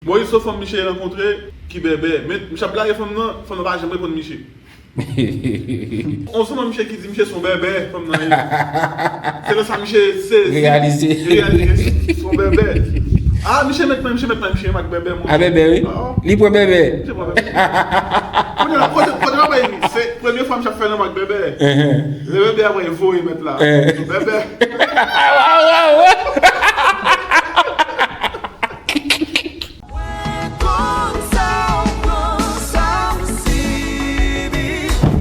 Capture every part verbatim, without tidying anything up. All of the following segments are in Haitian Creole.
Moyiz se fanm misye rankontre ki bèbè. Men misye ap blage fanm nan, fanm nan pa janm reponn misye. On son nan misye ki di misye se yon bèbè, fanm nan ye. Se nan sa misye sezi. Reyalize. Li reyalize se yon bèbè. Ah, misye met men, misye met men, misye mak bèbè, mon. A bèbè, wi. Ah. Li pran bèbè. Misye pran bèbè. Kounye la, kote, kote bèbè li? Se premye fwa misye ap fè nan mak bèbè. Lè bèbè a voye met la. Bèbè. Waw, waw, waw.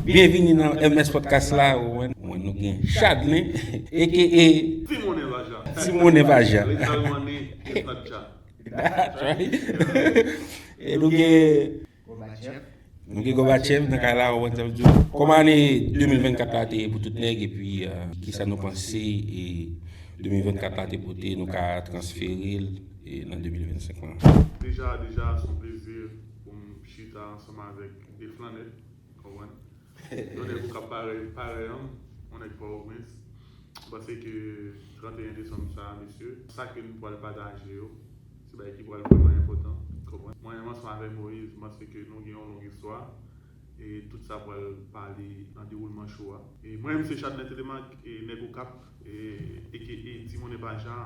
Byenvini nan M S Podcast la, ou wè, nou gen Chadlin, A K A Timonnen Vaja. Timonnen Vaja. Little Money is not Jah. That's right. E nou gen Gobatchev. Nou gen Gobatchev nan kay la, ou wè sa vle di. Kòman ane de mil vennkat la te ye pou tout nèg, epi, euh, kisa nou panse, e, de mil vennkat la te pote, nou ka transfere l, e, nan de mil vennsenk lan? Deja, deja, se yon plezi pou m chita ansanm avèk de flannè, konprann? Yon nèg ou ka parèy, parèy an, yon nèg Pòtoprens. M panse ke trannteyen desanm sa a, mesye, sa ke nou pral pataje yo, se bagay ki pral vrèman enpòtan, konprann? Mwen menm ansanm avèk Moyiz, m panse ke nou gen yon long istwa, e tout sa pral pale nan dewoulman show a. E mwen menm se Chadlin Telemaque, e nèg Okap, e, A K A Timonnen Vaja,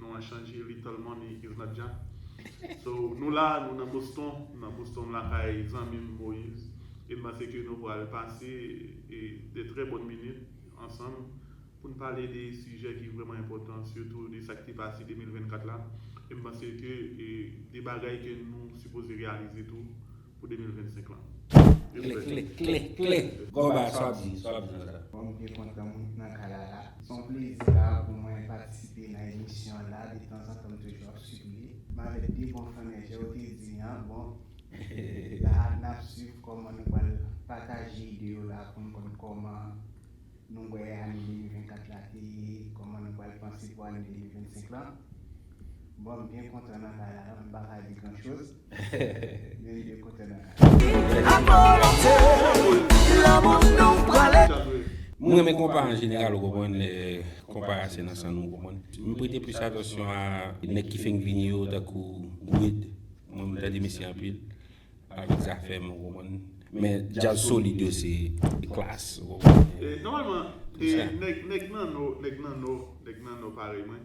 non an chanje, Little Money is not Jah. So, nou la, nou nan Boston, nou nan Boston lakay zanmi m Moyiz, e m panse ke nou pral pase, e, de trè bòn minit ansanm pou n pale de sijè ki vrèman enpòtan, sitou de sa k te pase de mil vennkat la. E m panse ke, e, de bagay ke nou sipoze reyalize tou pou de mil vennsenk lan. Kle, kle, kle, kle. Goba, sa w ap di, sa w ap di nan sa? Bon, m byen kontan m nan kay la la. Se yon plezi la pou mwen patisipe nan emisyon an la. Detanzantan, m toujou ap swiv li. M avèk de bon flannè, jan w te di an, bon. La, n ap swiv kòman nou pral pataje ide yo la pou n konn kòman nou wè ane de mil vennkat la te ye, kòman nou pral panse pou ane de mil vennsenk lan. Bon, m byen kontan nan kay la, m pa ka di gran choz, men m byen kontan nan kay la. Mwen renmen konpa an jeneral, ou konprann, lè konpa a se nan san nou, ou konprann. M prete plis atansyon a nèg ki fenk vini yo, tankou Wid. Mwen, m tande mesye anpil. Avèk zafè m, ou konprann. Men djaz solid yo se, se klas, ou konprann. E, nòmalman, e, nèg, nèg nan Nò, nèg nan Nò, nèg nan Nò parèy mwen.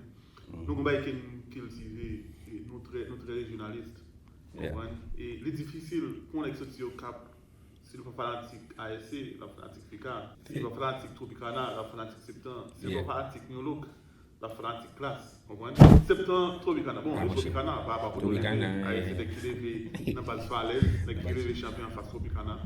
Nou gon bagay ke n kiltive, e, nou trè, nou trè rejyonalis. Konprann? E li difisil pou yon nèg soti Okap, si l pa fanatik A S C, l ap fanatik Fika. Si l pa fanatik Tropicana, l ap fanatik Septan. Si l pa fanatik New Look, l ap fanatik Klass, konprann? Septan, Tropicana, bon, e Tropicana, pa, pa kote w leve, Ayiti, nèg ki leve nan baz Falèz, nèg ki leve Chanpy anfas Tropicana,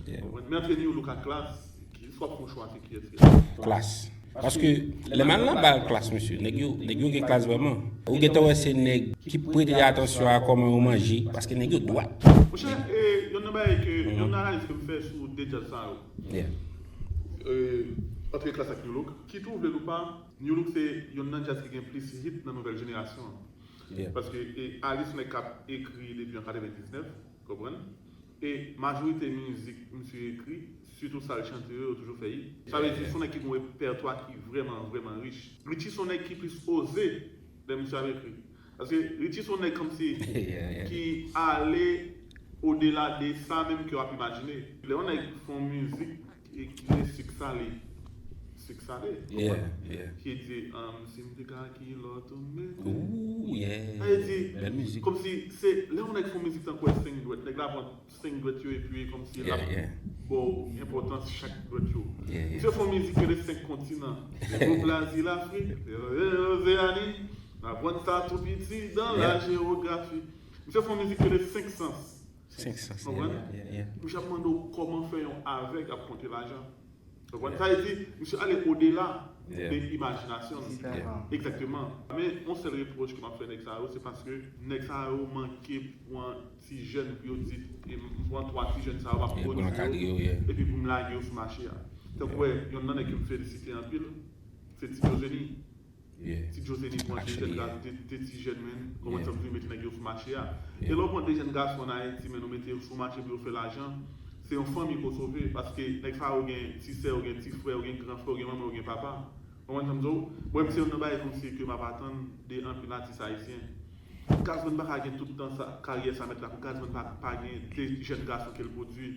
konprann? Men antre New Look ak Klass, ki swa pou chwa se kiyès ki la? Klass. Paske lè m al nan bal Klass, mesye, nèg yo, nèg yo gen klas vrèman. Ou gentan wè se nèg ki prete atansyon a kòman yo manje, paske nèg yo dwat. Monchè, e, yonn nan bagay ke, yonn nan analiz ke m fè sou de djaz sa yo, e, antre Klass ak New Look, kit ou vle l ou pa, New Look se yonn nan djaz ki gen plis hit nan nouvèl jenerasyon an. Paske, e, Alice se nèg k ap ekri depi an katrevendiznèf, konprann? E majorite mizik misye ekri, sitou sa l chante yo, yo toujou fè hit. Sa vle di, se yon nèg ki gen yon repètwa ki vrèman, vrèman rich. Richie se yon nèg ki plis oze lè misye ap ekri. Paske Richie se yon nèg kòmsi ki ale odela de sa menm ke w ap imajine. Lè yon nèg fè yon mizik ki, ki gen sik sale, sik sale, konprann? Ki di, um, si m te ka kilòt ou mete. Sa vle di, kòmsi se lè yon nèg fè yon mizik tankou Senk Dwèt, nèg la pran senk dwèt yo epi kòmsi l ap ba w enpòtans chak dwèt yo. Misye fè yon mizik rele Senk Kontinan. Li pran Brazil, Lafrik, li pran Ozeani, n aprann sa tou piti dan la jewografi. Misye fè yon mizik rele Senk Sans. Senk Sans, konprann? Misye ap mande w kòman fè yon avèg ap konte lajan. Konprann? Sa vle di, misye ale odela de imajinasyon l. Egzakteman. Men, yon sèl repwòch ke m ap fè nèg sa yo, se paske nèg sa yo manke pran ti jèn pou yo di, e m pran twa ti jèn sa yo, m ap pwodui yo, epi pou m lage yo sou mache a. Tankou wè, yonn nan nèg ke m felisite anpil, se Ti Djozeni. Ti Djozeni pran de jèn gason, de, de ti jèn, men, konprann sa m di, mete nèg yo sou mache a. E lè w pran de jèn gason ann Ayiti, men, ou mete yo sou mache pou yo fè lajan, se yon fanmi ke w sove, paske nèg sa yo gen ti sè, yo gen ti frè, yo gen gran frè, yo gen manman, yo gen papa. Konprann sa m di w? Mwen menm, se youn nan bagay kòmsi ke m ap atann de anpil atis ayisyen. Gazzman pa ka gen tout tan sa, karyè sa mèt la pou Gazzman pa, pa gen de jèn gason ke l pwodui.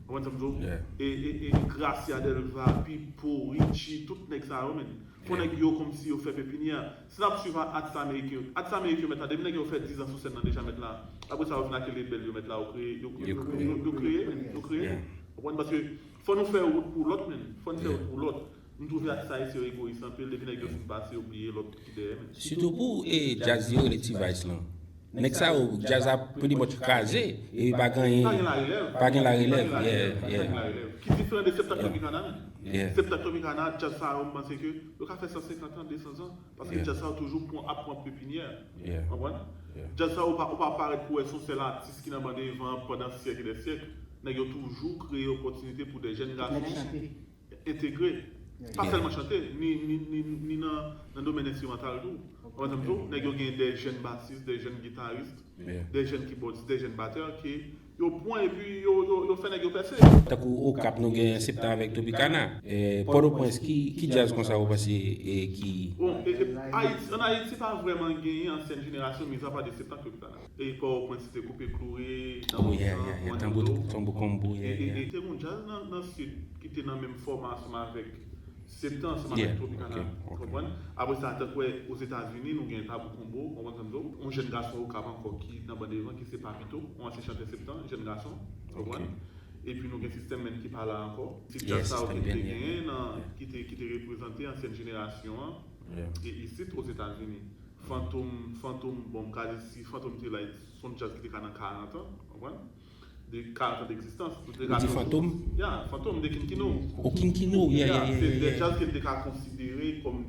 Ou konprann sa m di w? E, e, e Gracia Delva, Pipo, Richie, tout nèg sa yo, men. Fò nèg yo kòmsi yo fè pepinyè. Si n ap swiv atis ameriken yo, atis ameriken yo mèt la, depi nèg yo fè diz an sou sèn nan deja mèt la. Apre sa, yo vin ak lebèl yo mèt la, yo kreye, yo, yo, yo, yo kreye, men, yo kreye. Ou konprann? Paske fò nou fè wout pou lòt, men. Fò nou fè wout pou lòt. M twouve atis ayisyen yo egoyis anpil, depi nèg yo fin pase, yo bliye lòt ki dèyè, men. Sitou pou e djaz yo rele T-Vice lan. Nèg sa yo, djaz la pretty much kraze, e pa gen, pa gen larelèv. Pa gen larelèv, yeah, yeah. Ki diferan de Septak Tropicana, men. Septak Tropicana, djaz sa yo, m panse ke yo ka fè san senkant an, de san zan. Paske djaz sa yo toujou pran, ap pran pepinyè. Konprann? Djaz sa yo, ou pa, ou pa parèt pou wè se yon sèl atis ki nan ban devan pandan syèk e dè syèk. Nèg yo toujou kreye opòtinite pou de jèn gason entegre. Pa sèlman chante, ni, ni, ni, ni nan, nan domèn enstrimantal tou. Ou konprann sa m di w? Nèg yo gen de jèn basis, de jèn gitaris, de jèn kibòdis, de jèn batè ke yo pran epi yo, yo, yo fè nèg yo pèse. Tankou Okap, nou gen Septan avèk Tropicana. E Pòtoprens, ki, ki djaz konsa ou panse e ki... Bon, e, e, Ayiti, ann Ayiti pa vrèman genyen ansyen jenerasyon, mizapa de Septan ak Tropicana. E Pòtoprens, se te Koupe Kloure, Tanbou Konbo, Tanbou Konbo, e, e, e te gen yon djaz nan, nan Sid ki te nan menm fòma ansanm avèk Septan, ansanm avèk Tropicana, konprann? Apre sa, tankou Ozetazini, nou gen Tanbou Konbo, konprann sa m di w? Yon jèn gason Okap ankò ki nan ban devan, ki se Papito, yon ansyen chantè Septan, jèn gason, konprann? Epi nou gen System Men ki pa la ankò. Se djaz sa yo ki te genyen nan, ki te, ki te reprezante ansyen jenerasyon an, e isit Ozetazini. Fantom, Fantom, bon, m ka di si Fantom te la, se yon djaz ki te ka nan karant an, konprann? De karant an degzistans. Ou di Fantom? Ya, Fantom de King Kino. O, King Kino, yeah, yeah, yeah, yeah. Se de djaz ke m te ka konsidere kòm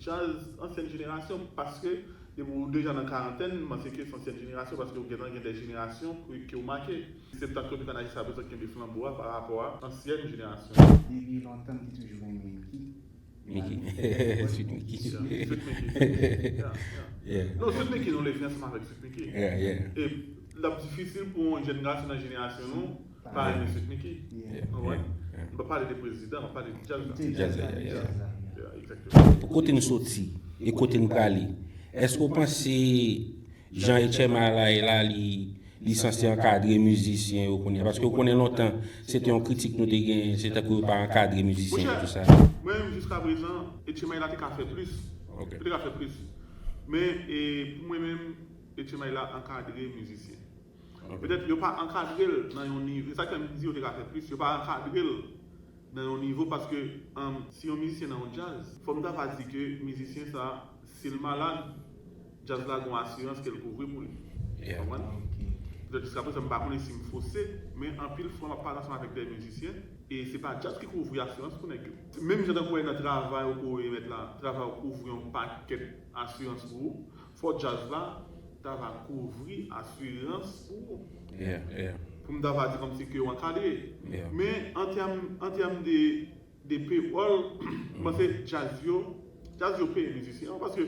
djaz ansyen jenerasyon, paske depi w deja nan karantèn, m panse ke se ansyen jenerasyon, paske w gentan gen de jenerasyon ke, ke w make. Se tankou Tropicana jiska prezan kenbe flanbo a pa rapò a ansyen jenerasyon. Depi lontan, m te toujou renmen Mickey. Mickey. Sweet Mickey. Sweet Mickey. Yeah, yeah. Non, Sweet Mickey, nou leve ansanm avèk Sweet Mickey. E l ap difisil pou yon jèn gason nan jenerasyon nou pa renmen Sweet Mickey. Ou konprann? M pa pale de prezidan, m ap pale de djaz la. Djaz la, yeah. Yeah, exactement. Kote n soti e kote n prale, èske w panse jan H M I la ye la, li, li sanse ankadre mizisyen yo kounye a? Paske w konnen lontan, se te yon kritik nou te gen, se tankou yo pa ankadre mizisyen yo, tou sa. Monchè, mwen menm, jiska prezan, H M I la te ka fè plis. Yo te ka fè plis. Men, e, pou mwen menm, H M I la ankadre mizisyen. Petèt yo pa ankadre l nan yon nivo, e sa k fè m di yo te ka fè plis, yo pa ankadre l nan yon nivo paske, um, si yon mizisyen nan yon djaz, fò m ta va di ke mizisyen sa, si l malad, djaz la gon asirans ke l kouvri pou li. Konprann? Petèt jiska prezan m pa konnen si m fose, men anpil fwa m ap pale ansanm avèk de mizisyen, e se pa djaz ki kouvri asirans pou nèg yo. Menm jan tankou wè nan travay ou kouri mèt la, travay ou kouvri yon pakèt asirans pou ou, fò djaz la ta va kouvri asirans pou ou. Pou m ta va di kòmsi ke w ankadre. Men an tèm, an tèm de, de payroll, m panse djaz yo, djaz yo peye mizisyen an, paske,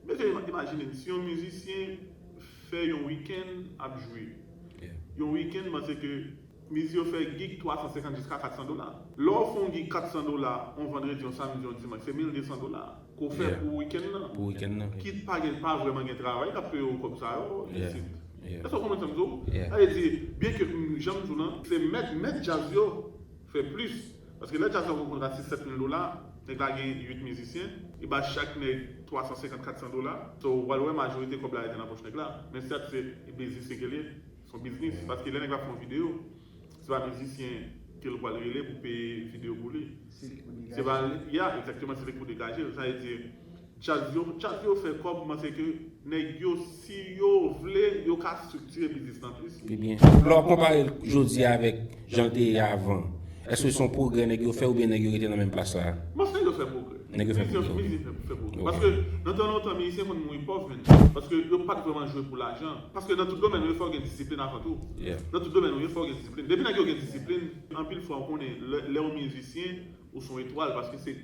mesye, ima-, imajine n, si yon mizisyen fè yon wikenn ap jwe, yon wikenn, m panse ke mizisyen yo fè gig twa san senkant jiska kat san dola. Lè w fè yon gig kat san dola, yon vandredi, yon samdi, yon dimanch, se mil de san dola ke w fè pou wikenn nan. Pou wikenn nan. Kit pa gen, pa vrèman gen travay k ap peye w kòb sa yo isit. Èske w konprann sa m di w? Sa vle di, byen ke, mm, jan m di w lan, se mèt, mèt djaz yo fè plis. Paske lè djaz la gen yon kontra sis sèt mil dola, nèg la gen uit mizisyen, li ba chak nèg twa san senkant, kat san dola. So, w pral wè majorite kòb la rete nan pòch nèg la. Men sèt, se mizisyen ke l ye, se yon biznis. Paske lè nèg la fè yon videyo, se pa mizisyen ke l pral rele pou peye videyo pou li. Se pa, yeah, egzakteman, se li k pou degaje l. Sa vle di, djaz yo, djaz yo fè kòb, m panse ke nèg yo, si yo vle, yo ka estriktire biznis lan plis. Pi byen. Lè w ap konpare l jodi a avèk jan l te ye avan, èske se yon pwogrè nèg yo fè oubyen nèg yo rete nan menm plas la? M panse nèg yo fè pwogrè. Nèg yo fè pwogrè. Mizisyen, mizisyen fè, fè pwogrè. Paske nan tan lontan, mizisyen konn mouri pòv, menn. Paske yo pa t vrèman jwe pou lajan. Paske nan tout domèn, wi, fò w gen disiplin avan tou. Nan tout domèn, wi, fò w gen disiplin. Depi nèg yo gen disiplin, anpil fwa, w konnen, lè, lè w mizisyen, ou se yon etwal, paske se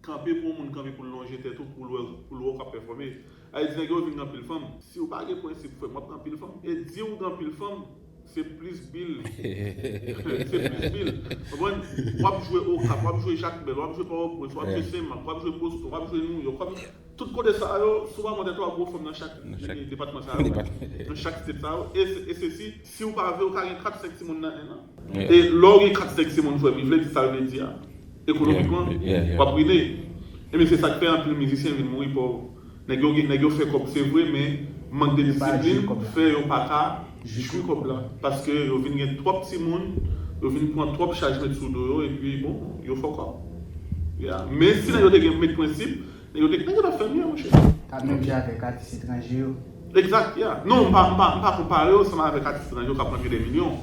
kanpe pou yon moun kanpe pou l lonje tèt ou, pou l wè, pou l wè w k ap pèfòme. Sa vle di nèg yo vin gen anpil fanm. Si w pa gen prensip, frè m, w ap gen anpil fanm. E di w gen anpil fanm, se plis bil. Se plis bil. Konprann? W ap jwe Okap, w ap jwe Jakmèl, w ap jwe Pòtoprens, w ap jwe Senmak, w ap jwe Boston, w ap jwe Nouyòk, w ap, Tout kote sa yo, si w pa monte twa gwo fanm nan chak depatman sa yo, nan chak state sa yo, e, e se si, si w pa vle, w ka gen kat senk timoun nan en an. E lè w gen kat senk timoun, frè m, vle di sa l vle di a. Ekonomikman, w ap rine. Ebyen, se sa k fè anpil mizisyen vin mouri pòv. Nèg yo, nèg yo fè kòb, se vre, men mank de disiplin fè yo pa ka jwi kòb la. Paske yo vin gen twòp timoun, yo vin pran twòp chaj met sou do yo, epi, bon, yo fuck up. Yeah. Men si nèg yo te gen met prensip, nèg yo te, nèg yo t ap fè mye, monchè. Sa menm jan avèk atis etranje yo. Exact, yeah. Non, m pa, m pa, m pa konpare yo ansanm avèk atis etranje yo k ap rantre dè milyon.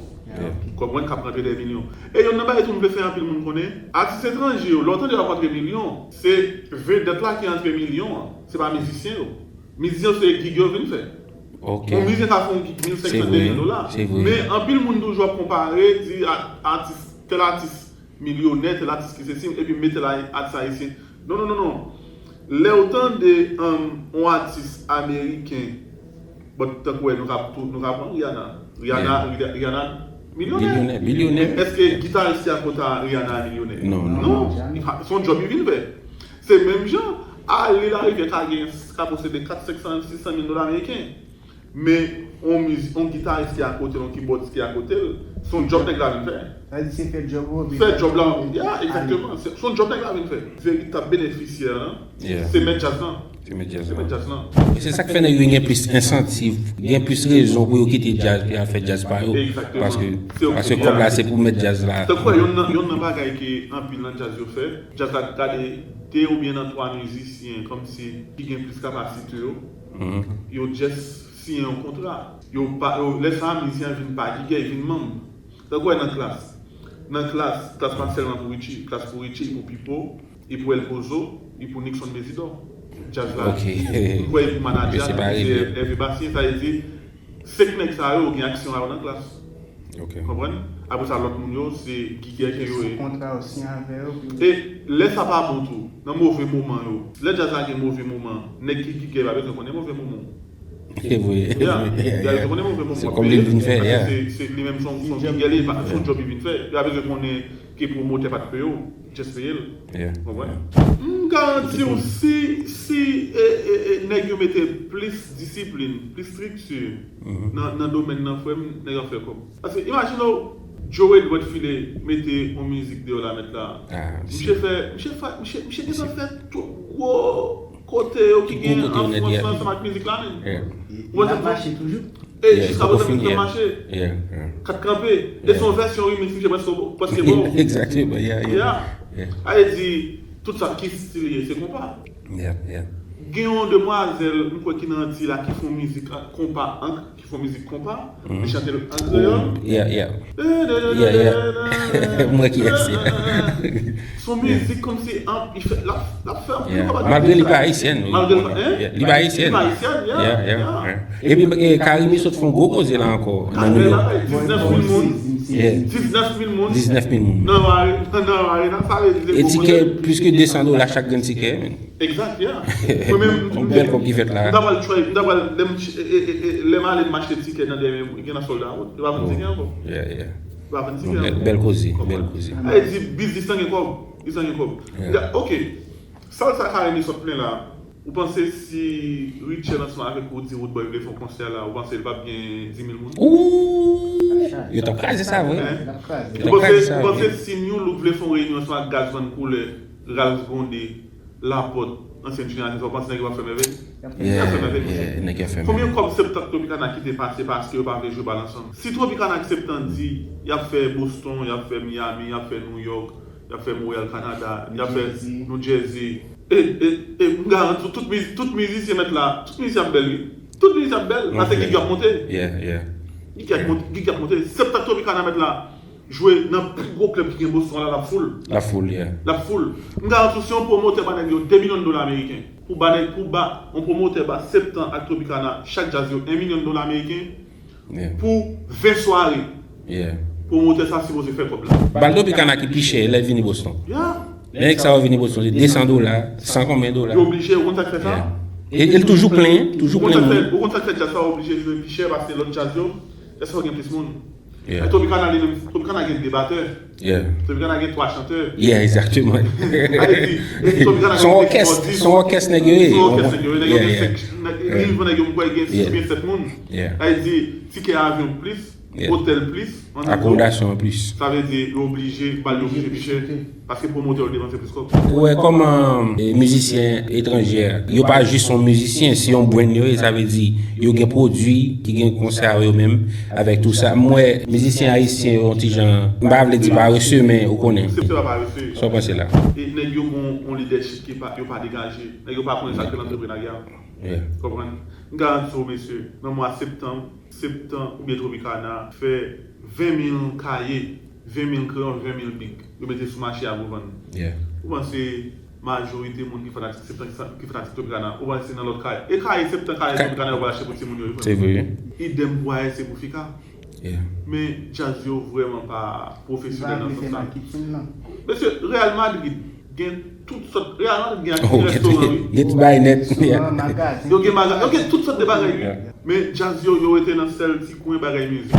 Konprann, k ap rantre dè milyon. E youn nan bagay tou m vle fè anpil moun konnen, atis etranje yo, lè w tande yo ap rantre milyon, se vedèt la ki rantre milyon an, se pa mizisyen yo. Mizisyen yo se gig yo vin fè. Yon mizisyen ka fè yon gig mil senk san, de mil dola. Men anpil moun toujou ap konpare, di a-, atis, tèl atis milyonè, tèl atis ki sesi, epi m mete la atis ayisyen. Non, non, non, non. Lè w tande, um, yon atis ameriken, bon, tankou wè, nou ka, nou ka pran Rihanna. Rihanna, Rihanna, milyonè. Bilyonè, bilyonè. Èske gitaris ki akote a Rihanna milyonè? Non, non. Non, se yon djòb li vin fè. Se menm jan, ale Larivyè ka gen, ka posede kat, senk san, sis san mil dola ameriken. Men, yon miz-, yon gitaris ki akote l, yon kibòdis ki akote l, se yon djòb nèg la vin fè. Sa di se fè djòb ou oblije. Fè djòb la, yeah, egzakteman. Se, se yon djòb nèg la vin fè. Veritab benefisyè an, se mèt djaz lan. Se mèt djaz lan. Se mèt djaz lan. E se sa k fè nèg yo gen plis ensantiv, gen plis rezon pou yo kite djaz, pou y al fè djaz pa yo. Egzakteman. Paske, paske kòb la se pou mèt djaz la. Tankou wè, youn nan, youn nan bagay ke anpil nan djaz yo fè, djaz la gade de oubyen nan twa mizisyen, kòmsi ki gen plis kapasite yo, yo just siyen yon kontra. Yo pa, yo, lè sa a, mizisyen an vin pa gigè, li vin manm. Tankou wè nan Klass. Nan Klass, Klass pa sèlman pou Richie. Klass pou Richie, li pou Pipo, li pou El Pozo, li pou Nixon Mezidor. Djaz la, m kwè li pou Manadja, li pou Hervé Bastien, sa vle di, senk nèg sa yo, gen aksyon a yo nan Klass. Konprann? Apre sa, lòt moun yo, se gigè ke yo ye. Kontra yo siyen avè yo. E lè sa pa bon tou, nan move moman yo, lè djaz la gen move moman, nèg ki gigè pa bezwen konnen move moman. Se vre. Ya, ya, se konnen move moman. Se kòb li vin fè, ya. Se, se li menm son, son gigè li, se yon djòb li vin fè. Yo pa bezwen konnen ke pwomotè pa t peye w, just peye l. Konprann? M garanti w, si, si, e, e, e, nèg yo mete plis disiplin, plis estrikti nan, nan domèn nan, frè m, nèg ap fè kòb. Paske, imajine w, Joe Edward file mete yon mizik deyò la, mèt la. Misye fè, misye fè, misye, misye gentan fè tout gwo kote yo ki gen enfliyans ansanm ak mizik la menm. Li ap mache toujou. E jiska prezan li ap mache. Kat kanpe. E se yon vèsyon remix misye prèske, prèske ba w. Egzakteman, yeah, yeah. Sa vle di, tout sa ki stil ye, se konpa. Gen yon demwazèl, m kwè ki nan Antiy la, ki fè yon mizik konpa, an, ki fè yon mizik konpa, li chante l an kreyòl. Yeah, yeah. Yeah, yeah. M wè kiyès se. Se yon mizik kòmsi, an, li fè, l ap, l ap fè anpil konpa. Malgre li pa ayisyèn, wi. Malgre li pa, en? Li pa ayisyèn. Li pa ayisyèn, yeah, yeah. Epi, e, Carimi sot fè yon gwo koze la ankò, nan New York. Diznèf mil moun. Diznèf mil moun. Diznèf mil moun. Nan Arena, nan Arena, sa vle di se gwo koze. E tikè, plis ke de san dola chak grenn tikè, men. Egzakt, yeah. Mwen menm, yon bèl kòb ki fèt la. M ta pral try, m ta pral, lè m, e, e, e, lè m ale m achte tikè nan dèyè, gen nan sold out. Yo pa vann tikè ankò. Yeah, yeah. Yo pa vann tikè ankò. Bèl, bèl koze, bèl koze. Sa vle di, biznis lan gen kòb. Biznis lan gen kòb. Yeah. Ok. Sal sa Carimi sot plen la. Ou panse si Rutshelle ansanm avèk Roody Roodboy vle fè yon konsè la, ou panse li p ap gen di mil moun? Ooh! Yo t ap kraze sa, vre. Hein? Yo t ap kraze sa, vre. Ou panse, ou panse si Nu Look vle fè yon reyinyon ansanm ak Gaz Van Couleur, Ralph Grondé, Laporte, ansyen Junior Atis, ou panse nèg yo p ap fè mèvèy? Y ap fè mèvèy, monchè. Yeah, nèg yo fè mèvèy. Konbyen kòb Septan ak Tropicana kite pase paske yo pa vle jwe bal ansanm? Si Tropicana ak Septan di y ap fè Boston, y ap fè Miami, y ap fè New York, y ap fè Montréal, Canada, y ap fè New Jersey. E, e, e, m garanti w, tout miz-, tout mizisyen mèt la, tout mizisyen ap bèl, wi. Tout mizisyen ap bèl, paske gig yo ap monte. Yeah, yeah. Gig yo ap monte, gig yo ap monte. Septan ak Tropicana mèt la jwe nan pi gwo klèb ki gen Boston la, l ap full. L ap full, yeah. L ap full. M garanti w, si yon pwomotè ba nèg yo de milyon dola ameriken, pou ba nèg, pou ba, yon pwomotè ba Septan ak Tropicana, chak djaz yo, en milyon dola ameriken, pou ven sware. Yeah. Pwomotè sa sipoze fè kòb la. Bal Tropicana ki pi chè lè l vini Boston. Yeah. Lè nèg sa yo vini Boston, se de san dola, san konbyen dola. Yo oblije, ou konn sa k fè sa? Yeah. E, e l toujou plen, toujou plen moun. Ou konn sa k fè, ou konn sa k fè djaz sa oblije jwe pi chè pase lòt djaz yo? Djaz sa yo gen plis moun. Yeah. Tropicana li menm, Tropicana gen de batè. Yeah. Tropicana gen twa chantè. Yeah, exactement. Sa vle di, Tropicana gen de kibòdis. Se yon òkès nèg yo ye. Se yon òkèst nèg yo ye. Nèg yo gen senk, nèg, li vin nèg yo, m kwè gen sis oubyen sèt moun. Yeah. Sa vle di, tikè avyon plis, otèl plis, akomodasyon an plis. Sa vle di, yo oblije, bal yo oblije pi chè. Paske pwomotè yo depanse plis kòb. Ou wè kòman e, mizisyen etranjè, yo pa jis yon mizisyen, se yon brand yo ye, sa vle di, yo gen pwodui ki gen konsè a yo menm, avèk tou sa. M wè mizisyen ayisyen yo yon ti jan, m pa vle di parese, men ou konnen. Se pa parese. Sa w panse la? E nèg yo gen yon leadership ki pa, yo pa degaje. Nèg yo pa konnen sa k rele antreprenarya. Yeah. Konprann? M garanti w, mesye, nan mwa septanm, Septan oubyen Tropicana fè ven mil kaye, ven mil kreyon, ven mil big. Yo mete sou mache a pou vann. Yeah. Ou panse majorite moun ki fanatik Septan, ki sa- ki fanatik Tropicana, ou panse nan lòt kaye? E kaye Septan, kaye Tropicana yo pral achte pou timoun yo, wi, frè. Se vre. Idèm pou A S C, pou Fika. Yeah. Men djaz yo vrèman pa pwopesyonèl nan sans sa. Mesye, Real Madrid gen tout sòt, Real Madrid gen ti restoran, wi. Gen tout bagay nèt. Restoran, magazen. Yo gen maga-, yo gen tout sòt de bagay, wi. Yeah. Men djaz yo, yo rete nan sèl ti kwen bagay mizik.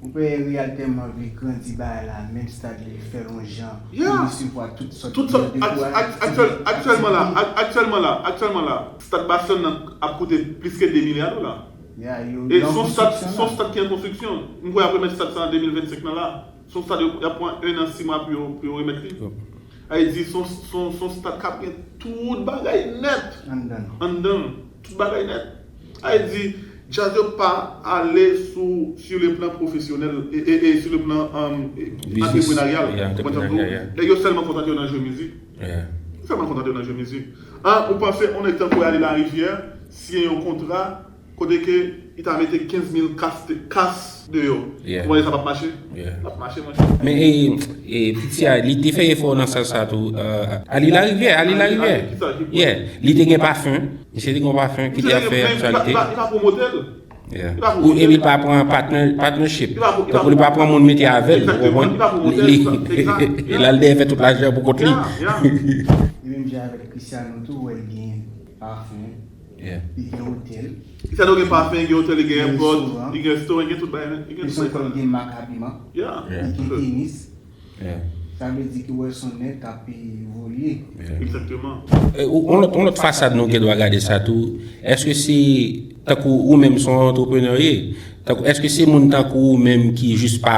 Ou wè Real tèlman vle grandi bagay la, menm stad li fè l yon jan pou resevwa tout sòt de aktyèl-, aktyèlman la, ak-, aktyèlman la, aktyèlman la, stad Barcelone nan ap koute plis ke de milya dola. E se yon stad, se yon stad ki an konstriksyon. M kwè y ap remèt stad sa an de mil vennsenk nan la. Se yon stad yo, y ap pran en an, sis mwa pou yo, pou yo remèt li. Sa vle di, se yon, se yon, se yon stad k ap gen tout bagay nèt anndan. Anndan, tout bagay nèt. Sa vle di, djaz yo pa ale sou, sur le plan professionnel, e, e, e sur le plan, um, e, antreprenaryal. Ou konprann sa m di w? Nèg yo sèlman konsantre yo nan jwe mizik. Yo sèlman konsantre yo nan jwe mizik. An, ou panse yon nèg tankou Rally Larivière siyen yon kontra kote ke li ta mete kenz mil kas, kas deyò. Ou panse sa p ap mache? L ap mache, monchè. Men e, e, piti a, li te fè efò nan sans sa tou. Rally Larivière, Rally Larivière. Yeah. Li te gen pafen. Misye te gen yon pafen ki te ap fè aktyalite. Li pa pwomotè l. Yeah. Ou, epi li pa pran partner, partnership. Tankou li pa pran moun mete avè l, ou konprann? Li, li, li al dèyè fè tout lajan pou kont li. Li menm jan avèk Cristiano tou, wè l gen pafen. Yeah. Li gen otèl. Cristiano gen pafen, gen otèl, li gen airport, li gen restoran, li gen tout bagay, li gen tout bagay. Li gen mak abiman. Yeah. Li gen tenis. Sa vle di ke w wè se yon nèg k ap evolye. Egzakteman. E, ou, yon lòt, yon lòt fasad nou gen dwa gade sa tou. Èske se tankou ou menm se yon antreprenè ye? Tankou, èske se moun tankou ou menm ki jis pa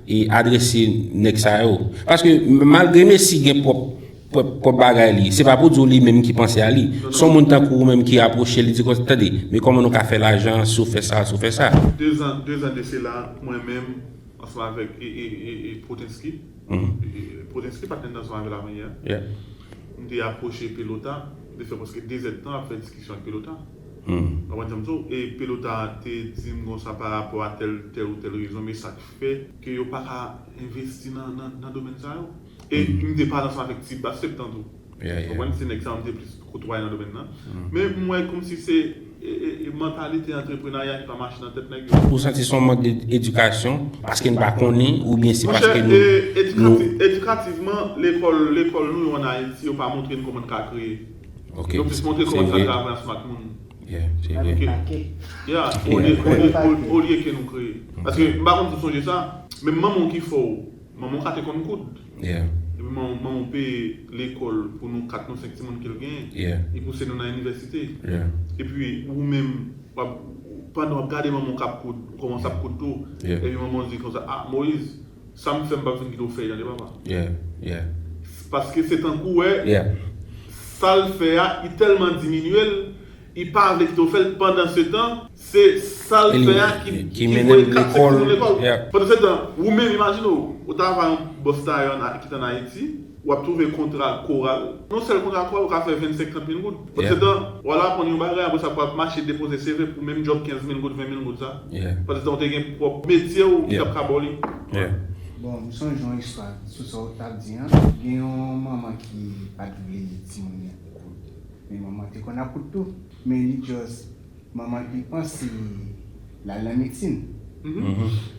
e, adrese nèg sa yo? Paske malgre Messi gen pwòp, pwòp, pwòp bagay li, se pa pou di w li menm ki panse a li. Se yon moun tankou ou menm ki apwoche li, di konsa, tande, men kòman nou ka fè lajan si w fè sa, si w fè sa? De zan, de zan de sela, mwen menm, ansanm avèk e, e, e, e Potenski. E, e, Potenski pa t nan ansanm avè l avanyè. M te apwoche Pelota, m te fè prèske de zèdtan ap fè diskisyon ak Pelota. Ou konprann sa m di w? E Pelota te di m konsa pa rapò a tèl, tèl ou tèl rezon, men sa k fè ke yo pa ka envesti nan, nan, nan domèn sa yo. E m te pale ansanm avèk T-Bas Septan tou. Ou konprann? Se nèg sa yo m te plis kotwaye nan domèn nan. Men m wè kòmsi se e, e, e mantalite antreprenarya ki pa mache nan tèt nèg yo. Ou santi se yon mank de edikasyon, paske n pa konnen, oubyen se paske nou, nou... Monchè, e, edikati-, edikativman, lekòl, lekòl nou yo ann Ayiti, yo pa montre n kòman n ka kreye. Yo plis montre kòman n ka travay ansanm ak moun. Yeah, se vre. Olye, olye, olye, olye ke nou kreye. Paske m pa konn si w sonje sa, men manman w ki fè w, manman w ka te konn koud. Epi manman, manman w peye lekòl pou nou kat nou senk timoun ke l genyen. Li pouse nou nan inivèsite. Epi ou menm, w ap, pandan w ap gade manman w k ap koud, ou kòmanse ap koud tou. Epi manman w di konsa, "Ah, Moyiz, sa m fè m p ap vin kite w fè, tande papa." Paske se tankou w wè, sa l fè a, li tèlman diminye l, li pa vle kite w fè l, pandan se tan, se sa l fè a ki, ki voye kat senk timoun lekòl. Pandan se tan, ou menm, imajine w, ou ta va yon bòs tayon ki t ann Ayiti, w ap twouve kontra koral. Yon sèl kontra koral, ou ka fè vennsenk, trant mil goud. Pandan se tan, w al aprann yon bagay, apre sa, w ap mache depoze C V pou menm djòb kenz mil goud, ven mil goud sa. Pandan se tan, ou te gen pwòp metye w ki t ap ka ba w li. Bon, m sonje yon istwa sou sa w t ap di an. Gen yon manman ki pa t vle timoun li koud. Men manman te konn ap koud tou. Men li just, manman te panse l al nan medsin.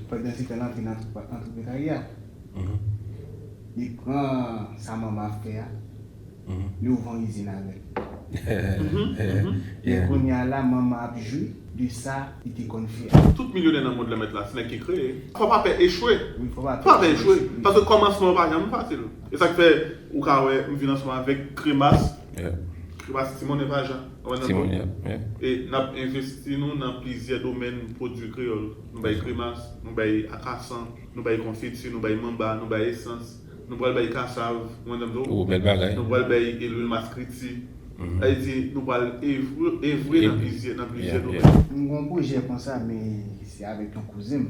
Pandan se tan, l antre nan antre-, antreprenarya. Li pran sa manman ap fè a, Li ouvè yon izin avè l. Men kounye a la, manman ap jwi de sa li te konn fè a. Tout milyonè nan mond lan mèt la, se nèg ki kreye. Fò pa pè echwe. Wi, fò pa pè echwe. Paske kòmansman yo pa janm fasil. E sa k fè ou ka wè m vin ansanm avèk Kremas. Kremas Timon e pa Jan. Ou wè nan Timon, yeah, yeah. E n ap envesti nou nan plizyè domèn pwodui kreyòl. Nou bay kremas, nou bay akasan, nou bay konfiti, nou bay manba, nou bay esans, nou pral bay kasav, ou konprann sa m di w? Oh, bèl bagay. Nou pral bay e lwil maskriti. Sa vle di, nou pral evre, evre nan plizyè, nan plizyè domèn. M gen yon pwojè konsa, men se avèk yon kouzen m.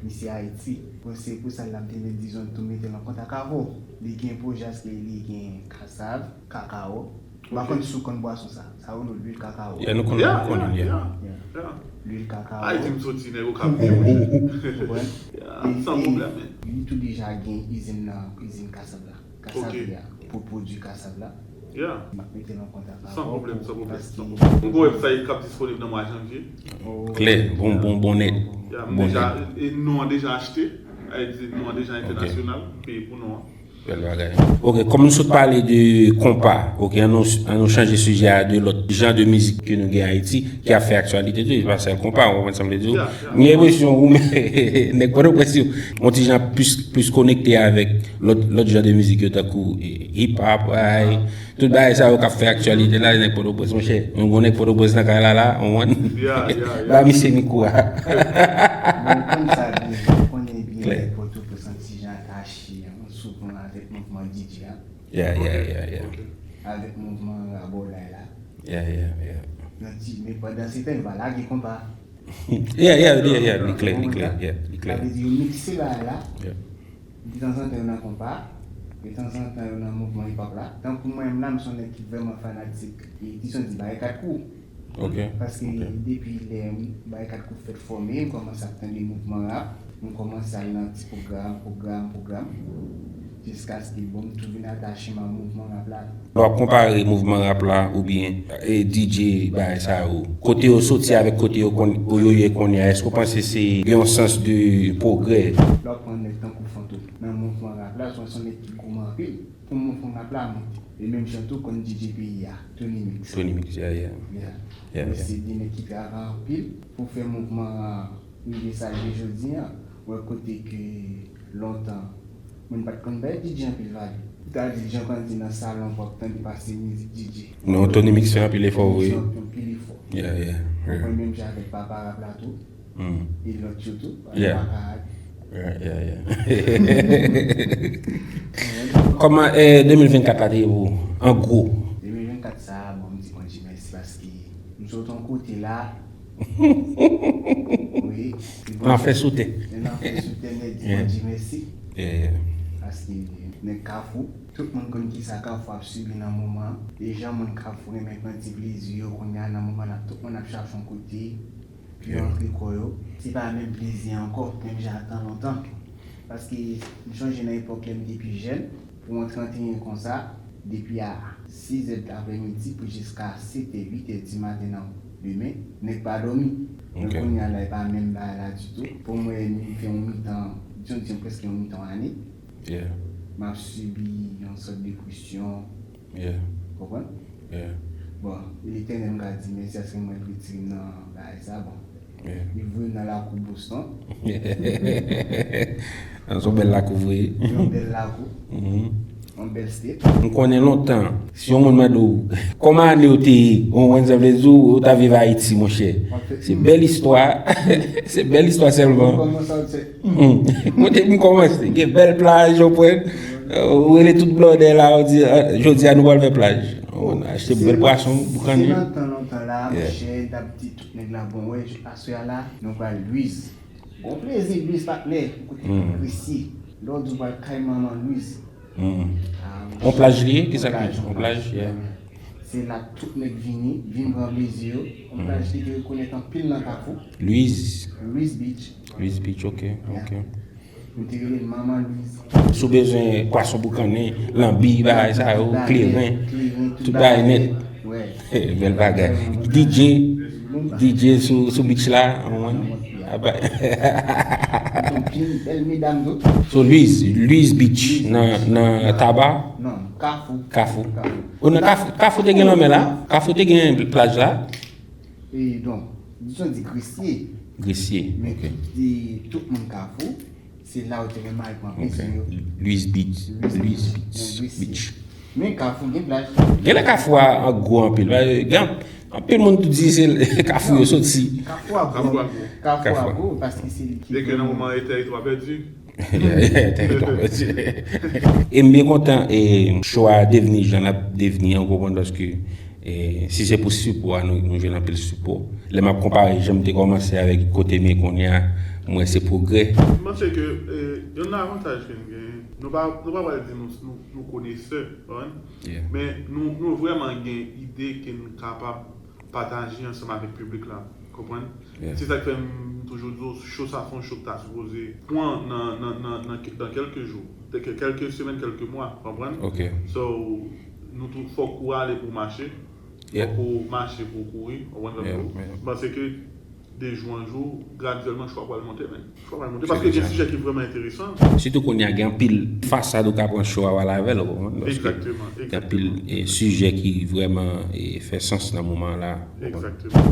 Misye Ayiti. Bon, se pou sa l ap te met dizon tou mete l an kontak avè w. Li gen pwojè, se li gen kasav, kakawo. M pa konn si w konn bwason sa. Sa yo rele lwil kakawo. Yeah, nou konn, nou konn, yeah. Lwil kakawo. Ayiti m soti, nèg yo ka peye mwen. Konprann? San pwoblèm, men. Li tou deja gen izin nan, izin kasav la. Kasav li a, pou pwodui kasav la. M ap mete l an kontak avè w. San pwoblèm, san pwoblèm, san pwoblèm. M gen yon website k ap disponib nan mwa janvye. Klè, bon, bon, bon nèt. M deja, e, nou an deja achte. Sa vle di, nou an deja entènasyonal. M peye pou nou an. Bèl bagay. Ok, kòm nou sot pale de konpa, ok, ann nou, ann nou chanje sijè a de lòt jan de mizik ke nou gen Ayiti, ki ap fè aktyalite tou, e pa sèl konpa, ou konprann sa m vle di w? M gen enpresyon ou menm, nèg Pòtoprens yo, yon ti jan plis, plis konekte avèk lòt, lòt jan de mizik yo, tankou, e, hip hop, ay, tout bagay sa yo k ap fè aktyalite la, nèg Pòtoprens, monchè. Yon gwo nèg Pòtoprens nan kay la, la, ou konprann? Ba misye mikwo a. Bon, ou konn sa byen, ou konnen byen nèg Pòtoprens yon ti jan atache souvan avèk mouvman D J a. Yeah, yeah, yeah, yeah. Avèk mouvman Rabolay la. Yeah, yeah, yeah. Nan ti, men pandan se tan, yo pa lage konpa. Yeah, yeah, yeah, yeah, li klè, li klè, yeah, li klè. Sa vle di, yo mikse bagay la. Yeah. Detanzantan, yo nan konpa. Detanzantan, yo nan mouvman hip hop la. Tankou mwen menm la, m se yon nèg ki vrèman fanatik. E, disons, di bagay kat kou. Ok. Paske depi lè Barikat Kou fèt fòme, m kòmanse ap tande mouvman rap, m kòmanse al nan ti pwogram, pwogram, pwogram, jiskaske, bon, m tou vin atache m a mouvman rap la. Lè w ap konpare mouvman rap la oubyen, e, D J, bagay sa yo, kote yo soti avèk kote yo konn, yo ye kounye a, èske w panse se gen yon sans de pwogrè? Lè w ap pran nèg tankou Fantom nan mouvman rap la, se yon nèg ki goumen anpil. Pou mouvman rap la monte. E menm jan tou konn D J peyi a, Tony Mix. Tony Mix, yeah, yeah. Yeah. Yeah, yeah. Se de nèg ki travay anpil pou fè mouvman an rive sa l ye jodi a. Wè kote ke lontan, moun pa t konn bay D J anpil valè. Ou ta di jan konn di nan salon pou w ap tande pase mizik D J. Non, Tony Mix fè anpil efò, wi. Tony Mix fè anpil efò. Yeah, yeah, yeah. Ou konn menm jan avèk papa rap la tou. E lòt yo tou, yeah, pa ka. Yeah, yeah, yeah. Kòman, eh, de mil vennkat la te ye pou ou, an gwo? De mil vennkat sa, bon, m di Bondye mèsi paske m sot yon kote la. Wi. Lanfè sou tè. Lanfè sou tè, nèt, di Bondye mèsi. Yeah, yeah. Paske nèg Kafou, tout moun konn kisa Kafou ap sibi nan moman. E jan moun Kafou renmen pran ti plezi yo, kounye a nan moman la, tout moun ap chache yon kote. Yo antre kò yo. Se pa menm plezi ankò, menm jan ak tan lontan. Paske m chonje nan epòk lè m te pi jèn, pou yon trannteyen konsa, depi a sizè daprèmidi pou jiska setè, uitè di maten nan demen, nèg pa dòmi. Men kounye a la, e pa menm bagay la ditou. Pou mwen, m fè yon mitan, disons, disons, prèske yon mitan ane. M ap sibi yon sòt depresyon. Konprann? Bon, Letènèl, m ka di mèsi paske mwen retire m nan bagay sa, bon. Li voye m nan lakou Boston. Nan yon bèl lakou vre. Yon bèl lakou. Yon bèl state. M konnen lontan, si yon moun mande w, kòman ane w te ye? Ou konprann sa m vle di w, ou ta viv Ayiti, monchè. Se bèl istwa. Se bèl istwa sèlman. Kòman sa w te Kote m kòmanse, gen bèl plaj, ou konprann? Ou rele tout blòdè la, ou di, "Ah, jodi a nou pral fè plaj." Ou achte bèl pwason, boukannen. Se nan tan lontan la, monchè, n t ap di tout nèg la, "Bon, wè, aswè a la, nou pral Louise." Bon plezi, Louise, patnè, kote Krisye. Lè w di w pral kay manman Louise. On plaj li ye? Kisa ki on plaj? Yeah. Se la tout nèg vini, vin pran plezi yo. On plaj ki te rekonèt anpil nan Kafou. Louise. Louise Beach. Louise Beach, ok, ok. Nou te rele l Manman Louise. Si w bezwen pwason boukannen, lanbi, bagay sa yo, kleren, tout bagay nèt. Bèl bagay. D J, D J sou, sou beach la, ou konprann? Donk, gen bèl medam tou. So, Louise, Louise Beach, nan, nan Taba? Non, Kafou. Kafou. Kafou. Ou nan Kafou, Kafou te gen lanmè la? Kafou te gen plaj la? E, donk, dizon di Gresye. Gresye, men ok. Tout, e, tout moun Kafou, se la yo te renmen al pran plezi yo. Louise Beach. Louise Beach. Men Kafou gen plaj. Genlè Kafou a gwo anpil. Gen anpil moun tou di se Kafou yo soti. Kafou a gwo. Kafou a gwo paske se li ki. E ke nan moman e tèritwa pèdi. Tèritwa pèdi. E m byen kontan e cho a devni jan l ap devni an, ou konprann, paske e si se pou sipò a, nou, nou jwenn anpil sipò. Lè m ap konpare jan m te kòmanse avèk kote m ye kounye a, m wè se pwogrè. M panse ke e, yonn nan avantaj ke n genyen, nou pa, nou pa pral di nou, nou, nou konesè, konprann? Men nou, nou vrèman gen ide ke n kapab pataje ansanm avèk piblik la, konprann? Se sa k fè m toujou di w, cho sa se yon cho k ta sipoze pran nan, nan, nan, nan, nan kèlke jou, kèlke semèn, kèlke mwa, konprann? So, nou tou, fòk ou ale pou w mache, fòk ou mache pou w kouri, konprann? M panse ke de jou an jou, gradyèlman, cho a pral monte, men. Cho a pral monte, paske gen sijè ki vrèman enteresan. Sitou kounye a, gen anpil fasad ou ka pran cho a, w al avè l, ou konprann? Paske gen anpil e, sijè ki vrèman e, fè sans nan moman an la.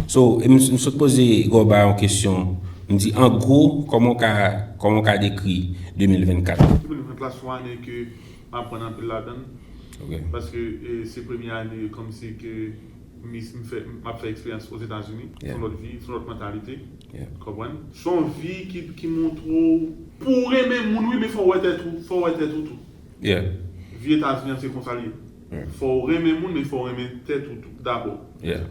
So, e m, m sot poze Gòba yon kesyon. M di, an gwo, kòman w ka, kòman w ka dekri de mil vennkat? De mil vennkat la, se yon ane ke m aprann anpil ladan l. Paske e, se premye ane kòmsi ke m, m fè, m ap fè eksperyans Ozetazini, se yon lòt vi, se yon lòt mantalite. Konprann? Se yon vi ki, ki montre w, pou w renmen moun, wi, men fò w wè tèt ou, fò w wè tèt ou tou. Vi Etazini an se konsa l ye. Fò w renmen moun, men fò w renmen tèt ou tou, dabò.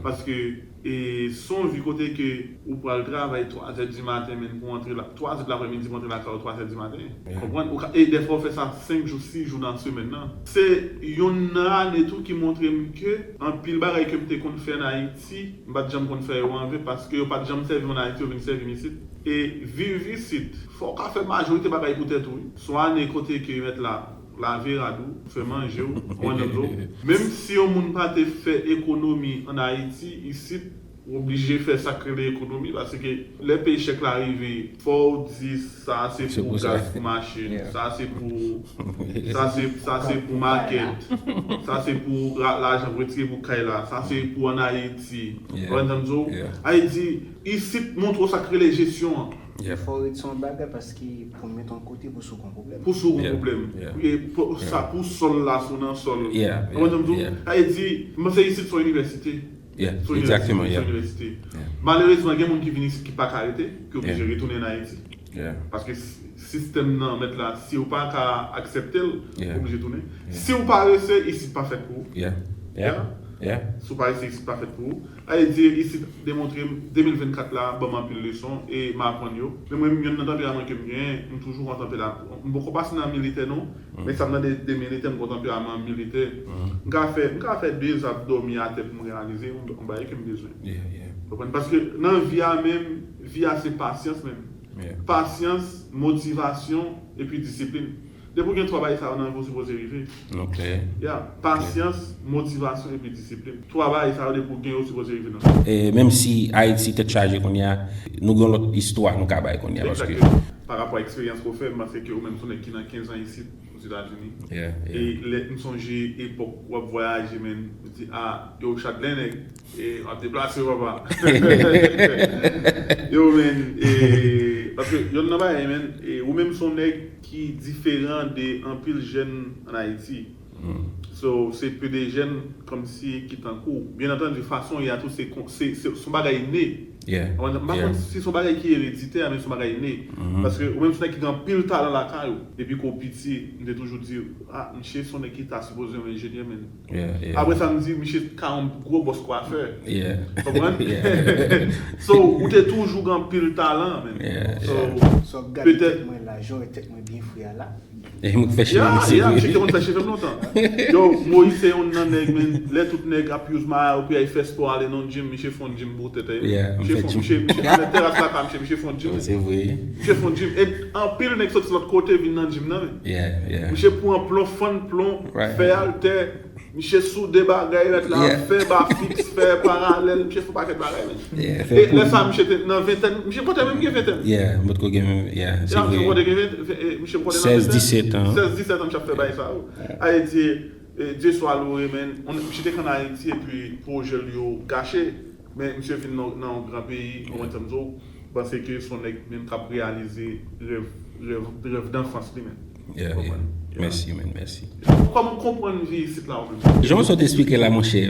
Paske e, se yon vi kote ke ou pral travay twa zè di maten, men pou w antre la, twa zè de laprèmidi pou w antre lakay ou twa zè di maten. Konprann? Ou ka, e dèfwa w fè sa senk jou, sis jou nan semèn nan. Se yonn nan ane tou ki montre m ke anpil bagay ke m te konn fè an Ayiti, m pa t janm konn fè yo anven, paske yo pa t janm sèvi m an Ayiti, yo vin sèvi m isit. E viv isit, fò w ka fè majorite bagay pou tèt ou, wi. Se yon ane kote ke mèt la lave rad ou, fè manje w, ou konprann sa m di w? Menm si yon moun pa te fè ekonomi an Ayiti, isit, ou oblije fè sa k rele ekonomi, paske lè peye chèk la rive, fò w di, sa se pou gaz pou machin, sa se pou, sa se, sa se pou makèt, sa se pou la, lajan pou retire pou kay la, sa se pou an Ayiti. Ou konprann sa m di w? Ayiti, isit, montre w sa k rele jesyon an. Fò w ret sou yon bagay paske pou w met yon kote pou si w gen yon pwoblèm. Pou si w gen yon pwoblèm. E pou sa, pou sòl la, si w nan sòl. Ou konprann sa m di w? Sa vle di, m panse isit se yon inivèsite. Se yon inivèsite. Malerezman, gen moun ki vin isit ki pa ka rete, ki oblije retounen an Ayiti. Paske si, sistèm nan mèt la, si w pa ka aksepte l, ou oblije tounen. Si w pa rese, isit pa fèt pou ou. Si w pa rese, isit pa fèt pou ou. Sa vle di, isit demontre m, de mil vennkat la ban m anpil leson e m aprann yo. Men mwen menm, yonn nan tanperaman ke m genyen, m toujou kontan pèdi. M poko pase nan militè non, men sa m nan de, de militè, m kontan tanperaman militè. M ka fè, m ka fè de zan ap dòmi atè pou m reyalize yon, yon bagay ke m bezwen. Konprann? Paske nan vi a menm, vi a se pasyans menm. Pasyans, motivasyon, epi disiplin. Depi w gen twa bagay sa yo nan vi w, ou sipoze rive. Ya, pasyans, motivasyon epi disiplin. Twa bagay sa yo, depi w gen yo, ou sipoze rive nan vi w. E menm si Ayiti tèt chaje kounye a, nou gen yon lòt istwa nou ka bay kounye a, paske. Egzakteman. Pa rapò a eksperyans ke w fè, m panse ke ou menm se yon nèg ki nan kenz an isit, Ozetazini. E lè m sonje epòk w ap vwayaje, men, m di, a, yo, Chadley nèg, e, w ap deplase, papa. Yo, men, e, paske yonn nan bagay, men, e, ou menm se yon nèg ki diferan de anpil jèn an Ayiti. So, se pe de jèn kòmsi ki tankou w. Byen antandi, fason w ye a tou, se, se, se, se yon bagay ine. M pa konn si se yon bagay ki ereditè, men se yon bagay ine. Paske ou menm se yon nèg ki gen anpil talan lakay ou. Depi ke w piti, m te toujou di, a, misye se yon nèg ki ta sipoze yon enjenyè, men. Apre sa, m di, misye ka yon gwo bòs kwafè. Konprann? So, ou te toujou gen anpil talan, men. So, petèt. Mwen la, jan tèt mwen byen fre a la. E m k fè cheve m, se vre. Misye te konn fè cheve m lontan. Yo, Moyiz se yonn nan nèg, men, lè tout nèg ap use maya yo pou y al fè spò, ale nan gym, misye fè yon gym pou tèt li. Misye fè, misye, misye te nan tèras lakay misye, misye fè yon gym. Se vre. Misye fè yon gym. E anpil nèg soti lòt kote vin nan gym nan, men. Misye pran plon, fann plon, fè altè. Misye soude bagay, mèt la, fè ba fiks, fè paralèl, misye fè pakèt bagay, men. E lè sa, misye te nan ventèn, misye pote menm gen ventèn. Yeah, mwen potko gen menm, yeah, se vre. Misye pote gen ventèn, misye pote nan ventèn. Sèz, disèt an. Sèz, disèt an, misye ap fè bagay sa yo. Ayiti, Dye swa loure, men, misye te konn Ayiti, epi pwojè l yo gache. Men misye vin nan, nan yon gran peyi, ou konprann sa m di w, panse ke se yon nèg menm k ap reyalize rèv, rèv, rèv danfans li menm. Yeah, yeah. Mèsi, man, mèsi. Kòman w konprann vi isit la ou menm? Jan w sot eksplike la, monchè,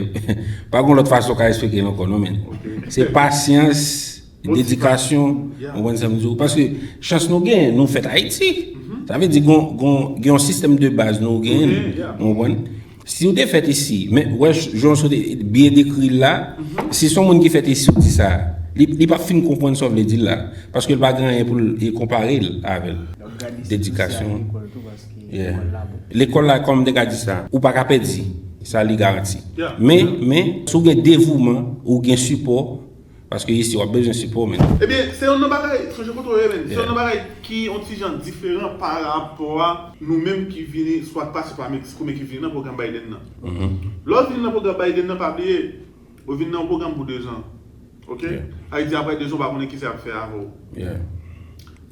pa gen lòt fason w ka eksplike l ankò, non, men. Se pasyans, dedikasyon, ou konprann sa m di w? Paske chans nou gen, nou fèt Ayiti. Sa vle di, gen, gen, gen yon sistèm de baz nou gen, ou konprann? Si w te fèt isi, men, wè, jan w sot byen dekri l la, si se yon moun ki fèt isi, w di sa, li, li p ap fin konprann sa w vle di l la. Paske l pa gen anyen pou l konpare l avè l. Dedikasyon. Yeah. Lekòl la, kòm m te ka di sa, ou pa ka pèdi. Sa, li garanti. Men, men, si w gen devouman, ou gen sipò, paske isi, w ap bezwen sipò, men. Ebyen, se youn nan bagay, sonje kote w ye, men. Se youn nan bagay ki yon ti jan diferan pa rapò a nou menm ki vini, swa k pase pa Meksiko, men ki vini nan pwogram Biden nan. Lè w vini nan pwogram Biden nan, pa bliye, ou vin nan yon pwogram pou dezan. Ok? Sa vle di apre dezan, ou pa konnen kisa y ap fè avè w.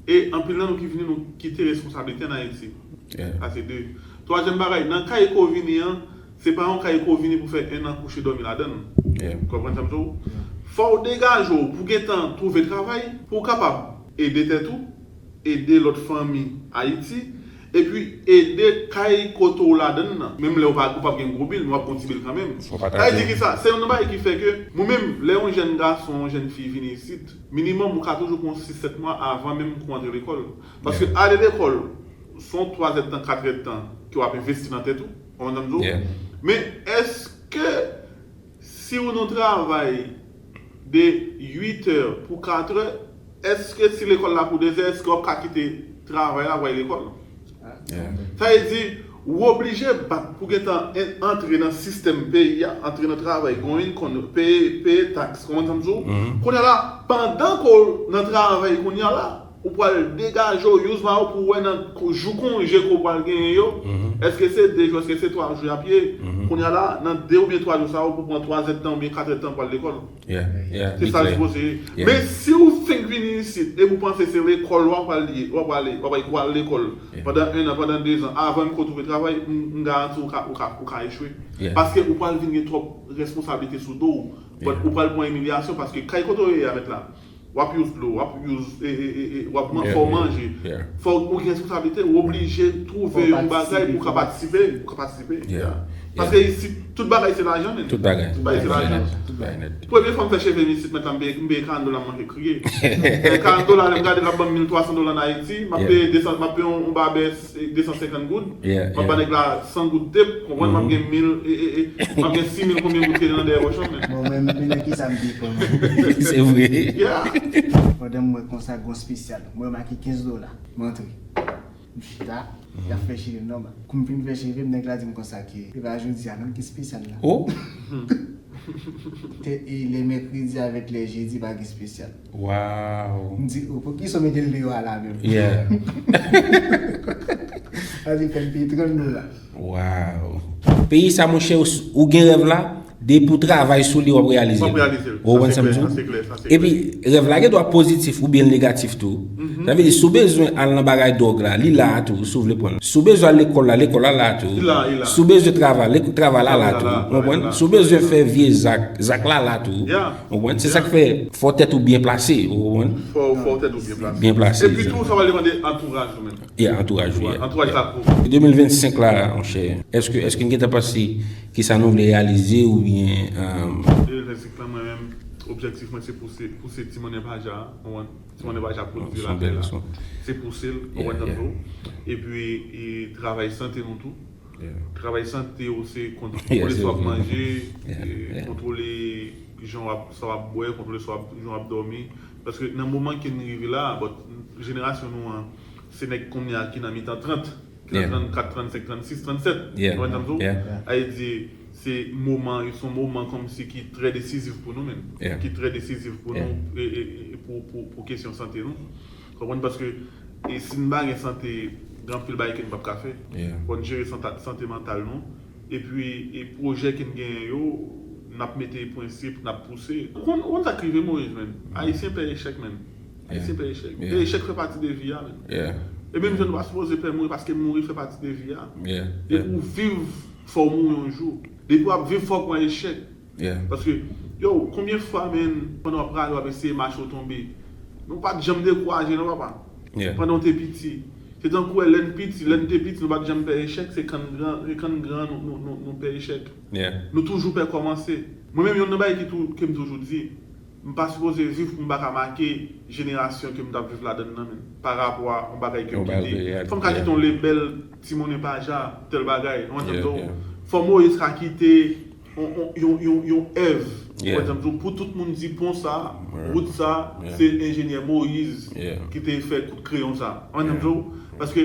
E anpil nan nou ki vini, nou kite responsablite ann Ayiti. Sa se de. Twazyèm bagay, nan kay ke w vini an, se pa yon kay ke w vini pou fè en an kouche dòmi ladan l. Konprann sa m di w? Fò w degaje w pou gentan twouve travay, pou w kapab ede tèt ou, ede lòt fanmi Ayiti, epi ede kay kote w ladan l nan. Menm lè w pa, ou p ap gen gwo bil, men w ap gen yon ti bil kanmenm. Sa vle di kisa? Se youn nan bagay ki fè ke, mwen menm, lè yon jèn gason, yon jèn fi vini isit, minimòm, ou ka toujou pran sis, sèt mwa avan menm ke w antre lekòl. Paske ale lekòl, se yon twa èdtan, kat èdtan ke w ap envesti nan tèt ou, w konprann sa m di w? Men èske si w nan yon travay de uit è pou kat è, èske si lekòl la pou dezè, èske w ap ka kite travay la pou al lekòl? Sa vle di, ou oblije bat pou gentan en-, antre nan sistèm peyi a, antre nan travay, gen yon income, peye, peye taks, w konprann sa m di w? Kounye a la, pandan ke w nan travay kounye a la, ou pral degaje w, use mayo pou w wè nan jou konje ke w pral genyen yo, èske se de jou, èske se twa jou y ap ye? Kounye a la, nan de oubyen twa jou sa yo, pou pran twa èdtan oubyen kat èdtan pou al lekòl. Se sa l sipoze ye. Men si w fenk vini isit epi w panse se lekòl w ap al ye, w ap al, w ap al, w al lekòl pandan en an, pandan dezan, avan menm ke w twouve travay, m, m garanti w, ou ka, ou ka, ou ka echwe. Paske ou pral vin gen twòp responsablite sou do w. But ou pral pran imilyasyon paske kay kote w ye a, mèt la, w ap use dlo, w ap use, e, e, e, e, w ap man-, fò w manje. Fò w gen responsablite, ou oblije twouve yon bagay pou w ka patisipe, pou w ka patisipe. Paske isit, tout bagay se lajan, men. Tout bagay. Tout bagay se lajan. Premye fwa m fè cheve m isit, mèt la, m peye, m peye karant dola, m manke kriye. E karant dola, lè m gade l ap ban m mil twa san dola ann Ayiti, m ap peye de san, m ap peye yon, yon babè de san senkant goud. M ap ba nèg la san goud tep, konprann, m ap gen mil, e, e, e, m ap gen sis mil konbyen goud ki te nan dèyè pòch lan, men. Bon, men, men nan kisa m te fè, man? Se vre. Pandan m wè konsa, gon espesyal. Mwen make kenz dola. M antre. M chita, y ap fè cheve m nòmal. Kou m fin fè cheve m, nèg la di m konsa ke, se pa jodi a non ki espesyal la. Te, e, lè mèkredi avèk lè jedi pa gen espesyal. Wow. M di, oh, poukisa w mete l deyò a la menm? Yeah. Sa te fè m peye trant dola. Wow. Peyi sa, monchè, ou, ou gen rèv la, depi w travay sou li, w ap reyalize l. W ap reyalize l. Ou konprann sa m di w? Sa se klè, sa se klè. Epi, rèv la gen dwa pozitif oubyen negatif tou. Sa vle di, si w bezwen al nan bagay dwòg la, li la a tou, si w vle pran l. Si w bezwen al lekòl la, lekòl la la tou. Li la, li la. Si w bezwen travay, lek-, travay la la tou. Ou konprann? Si w bezwen fè vye zak, zak la la tou. Ou konprann? Se sa k fè, fò tèt ou byen plase, ou konprann? Fò, fò tèt ou byen plase. Byen plase. Epi tou, sa va demande antouraj ou menm. Yeah, antouraj ou, yeah. Antouraj la pou. De mil vennsenk la, monchè, èske, èske n gentan panse kisa nou vle reyalize oubyen, euh, de mil vennsenk la, mwen menm, objektif mwen se pouse, pouse ti monnen paja, ou konprann? Ti monnen paja pwodui latè la. Se pouse l, ou konprann sa m di w? Epi, e, travay sante nou tou. Travay sante yo se kontwole sa w ap manje, e, kontwole jan w ap, sa w ap bwè, kontwole sa w ap, jan w ap dòmi. Paske nan moman ke n rive la, but, jenerasyon nou an, se nèg kounye a ki nan mitan trant, ki nan trannkat, trannsenk, trannsis, trannsèt. Ou konprann sa m di w? Sa vle di, se moman, se yon moman kòmsi ki trè desizif pou nou menm. Ki trè desizif pou nou, e, e, e, pou, pou, pou kesyon sante nou. Konprann? Paske, e, si n pa gen sante, gen anpil bagay ke n p ap ka fè. Fò n jere santa-, sante mantal nou. epi e pwojè ke n genyen yo, n ap mete prensip, n ap pouse. Ou konn, ou konn sa k rive Moyiz, menn? Ayisyen pè echèk, menn. Ayisyen pè echèk. E echèk fè pati de vi a, menn. E menm jan nou pa sipoze pè mouri, paske mouri fè pati de vi a. E ou viv, fò w mouri yon jou. Depi w ap viv, fò w pran echèk. Paske, yo, konbyen fwa, menn, pandan w ap prale, w ap eseye mache, w tonbe? Nou pa t janm dekouraje, non, papa. Pandan w te piti. Se tankou lè n piti, lè n te piti, nou pa t janm pè echèk, se kan n gran, se kan n gran, nou, nou, nou, nou pè echèk. Nou toujou pè kòmanse. Mwen menm, youn nan bagay ki tou, ke m toujou di, m pa sipoze viv pou m pa ka make jenerasyon ke m t ap viv ladan l nan, menn, pa rapò a yon bagay ke m kite. Fò m ka kite yon lebèl, ti monnen pa ja, tèl bagay, ou konprann sa m di w? Fò Moyiz ka kite yon, yon, yon, yon, yon èv, ou konprann sa m di w? Pou tout moun di pon sa, wout sa, se enjenyè Moyiz ki te fè kout kreyon sa, ou konprann sa m di w? Paske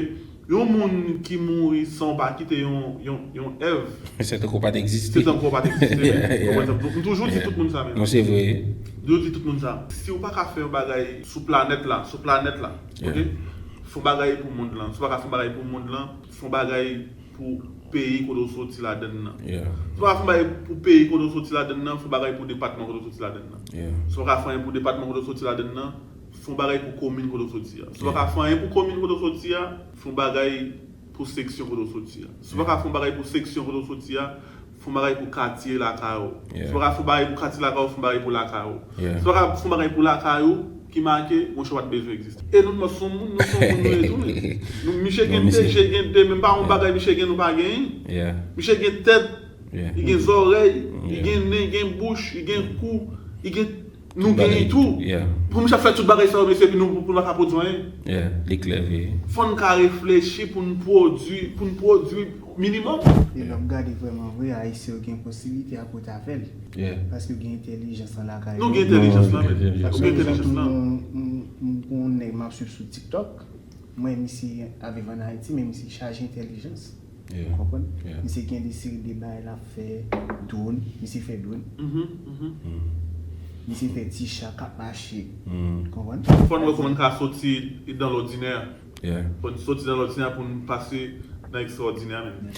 yon moun ki mouri san w pa kite yon, yon, yon èv, se tankou w pa t egziste. Se tankou w pa t egziste, menn. Ou konprann sa m di w? M toujou di tout moun sa, menn. Non, se vre. M toujou di tout moun sa. Si w pa ka fè yon bagay sou planèt la, sou planèt la, oke? Fè yon bagay pou mond lan. Si w pa ka fè yon bagay pou mond lan, fè yon bagay pou peyi kote w soti ladan l nan. Si w pa ka fè yon bagay pou peyi kote w soti ladan l nan, fè yon bagay pou depatman kote w soti ladan l nan. Si w pa ka fè anyen pou depatman kote w soti ladan l nan, fè yon bagay pou komin kote w soti a. Si w pa ka fè anyen pou komin kote w soti a, fè yon bagay pou seksyon kote w soti a. Si w pa ka fè yon bagay pou seksyon kote w soti a, fè yon bagay pou katye lakay ou. Si w pa ka fè yon bagay pou katye lakay ou, fè yon bagay pou lakay ou. Si w pa ka fè yon bagay pou lakay ou ki make, monchè, w pa t bezwen egziste. E nou, nou se yon moun, nou se yon moun nou ye tou, wi. Nou, misye gen de, misye gen de, menm pa yon bagay misye gen nou pa genyen. Misye gen tèt, li gen zòrèy, li gen nen, li gen bouch, li gen kou, li gen, nou genyen tou. Pou misye ap fè tout bagay sa yo, mesye, epi nou, pou nou pa ka pwodui anyen. Li klè vre. Fò n ka reflechi pou n pwodui, pou n pwodui minimòm. E lè w ap gade vrèman vre, Ayisyen yo gen posiblite a pou ta fè l. Paske yo gen entèlijans lan lakay yo. Nou gen entèlijans lan, men. Ou gen entèlijans lan. M, m, m, m gen yon nèg m ap swiv sou TikTok. Mwen, misye ap viv ann Ayiti, men misye chaje entèlijans. Ou konprann? Misye gen de seri de bagay l ap fè, dwòn, misye fè dwòn. Misye fè ti cha k ap mache. Ou konprann? Fò n wè kòman n ka soti dans l'ordinaire. Fò n soti dans l'ordinaire pou n pase nan ekstraòdinè, menn.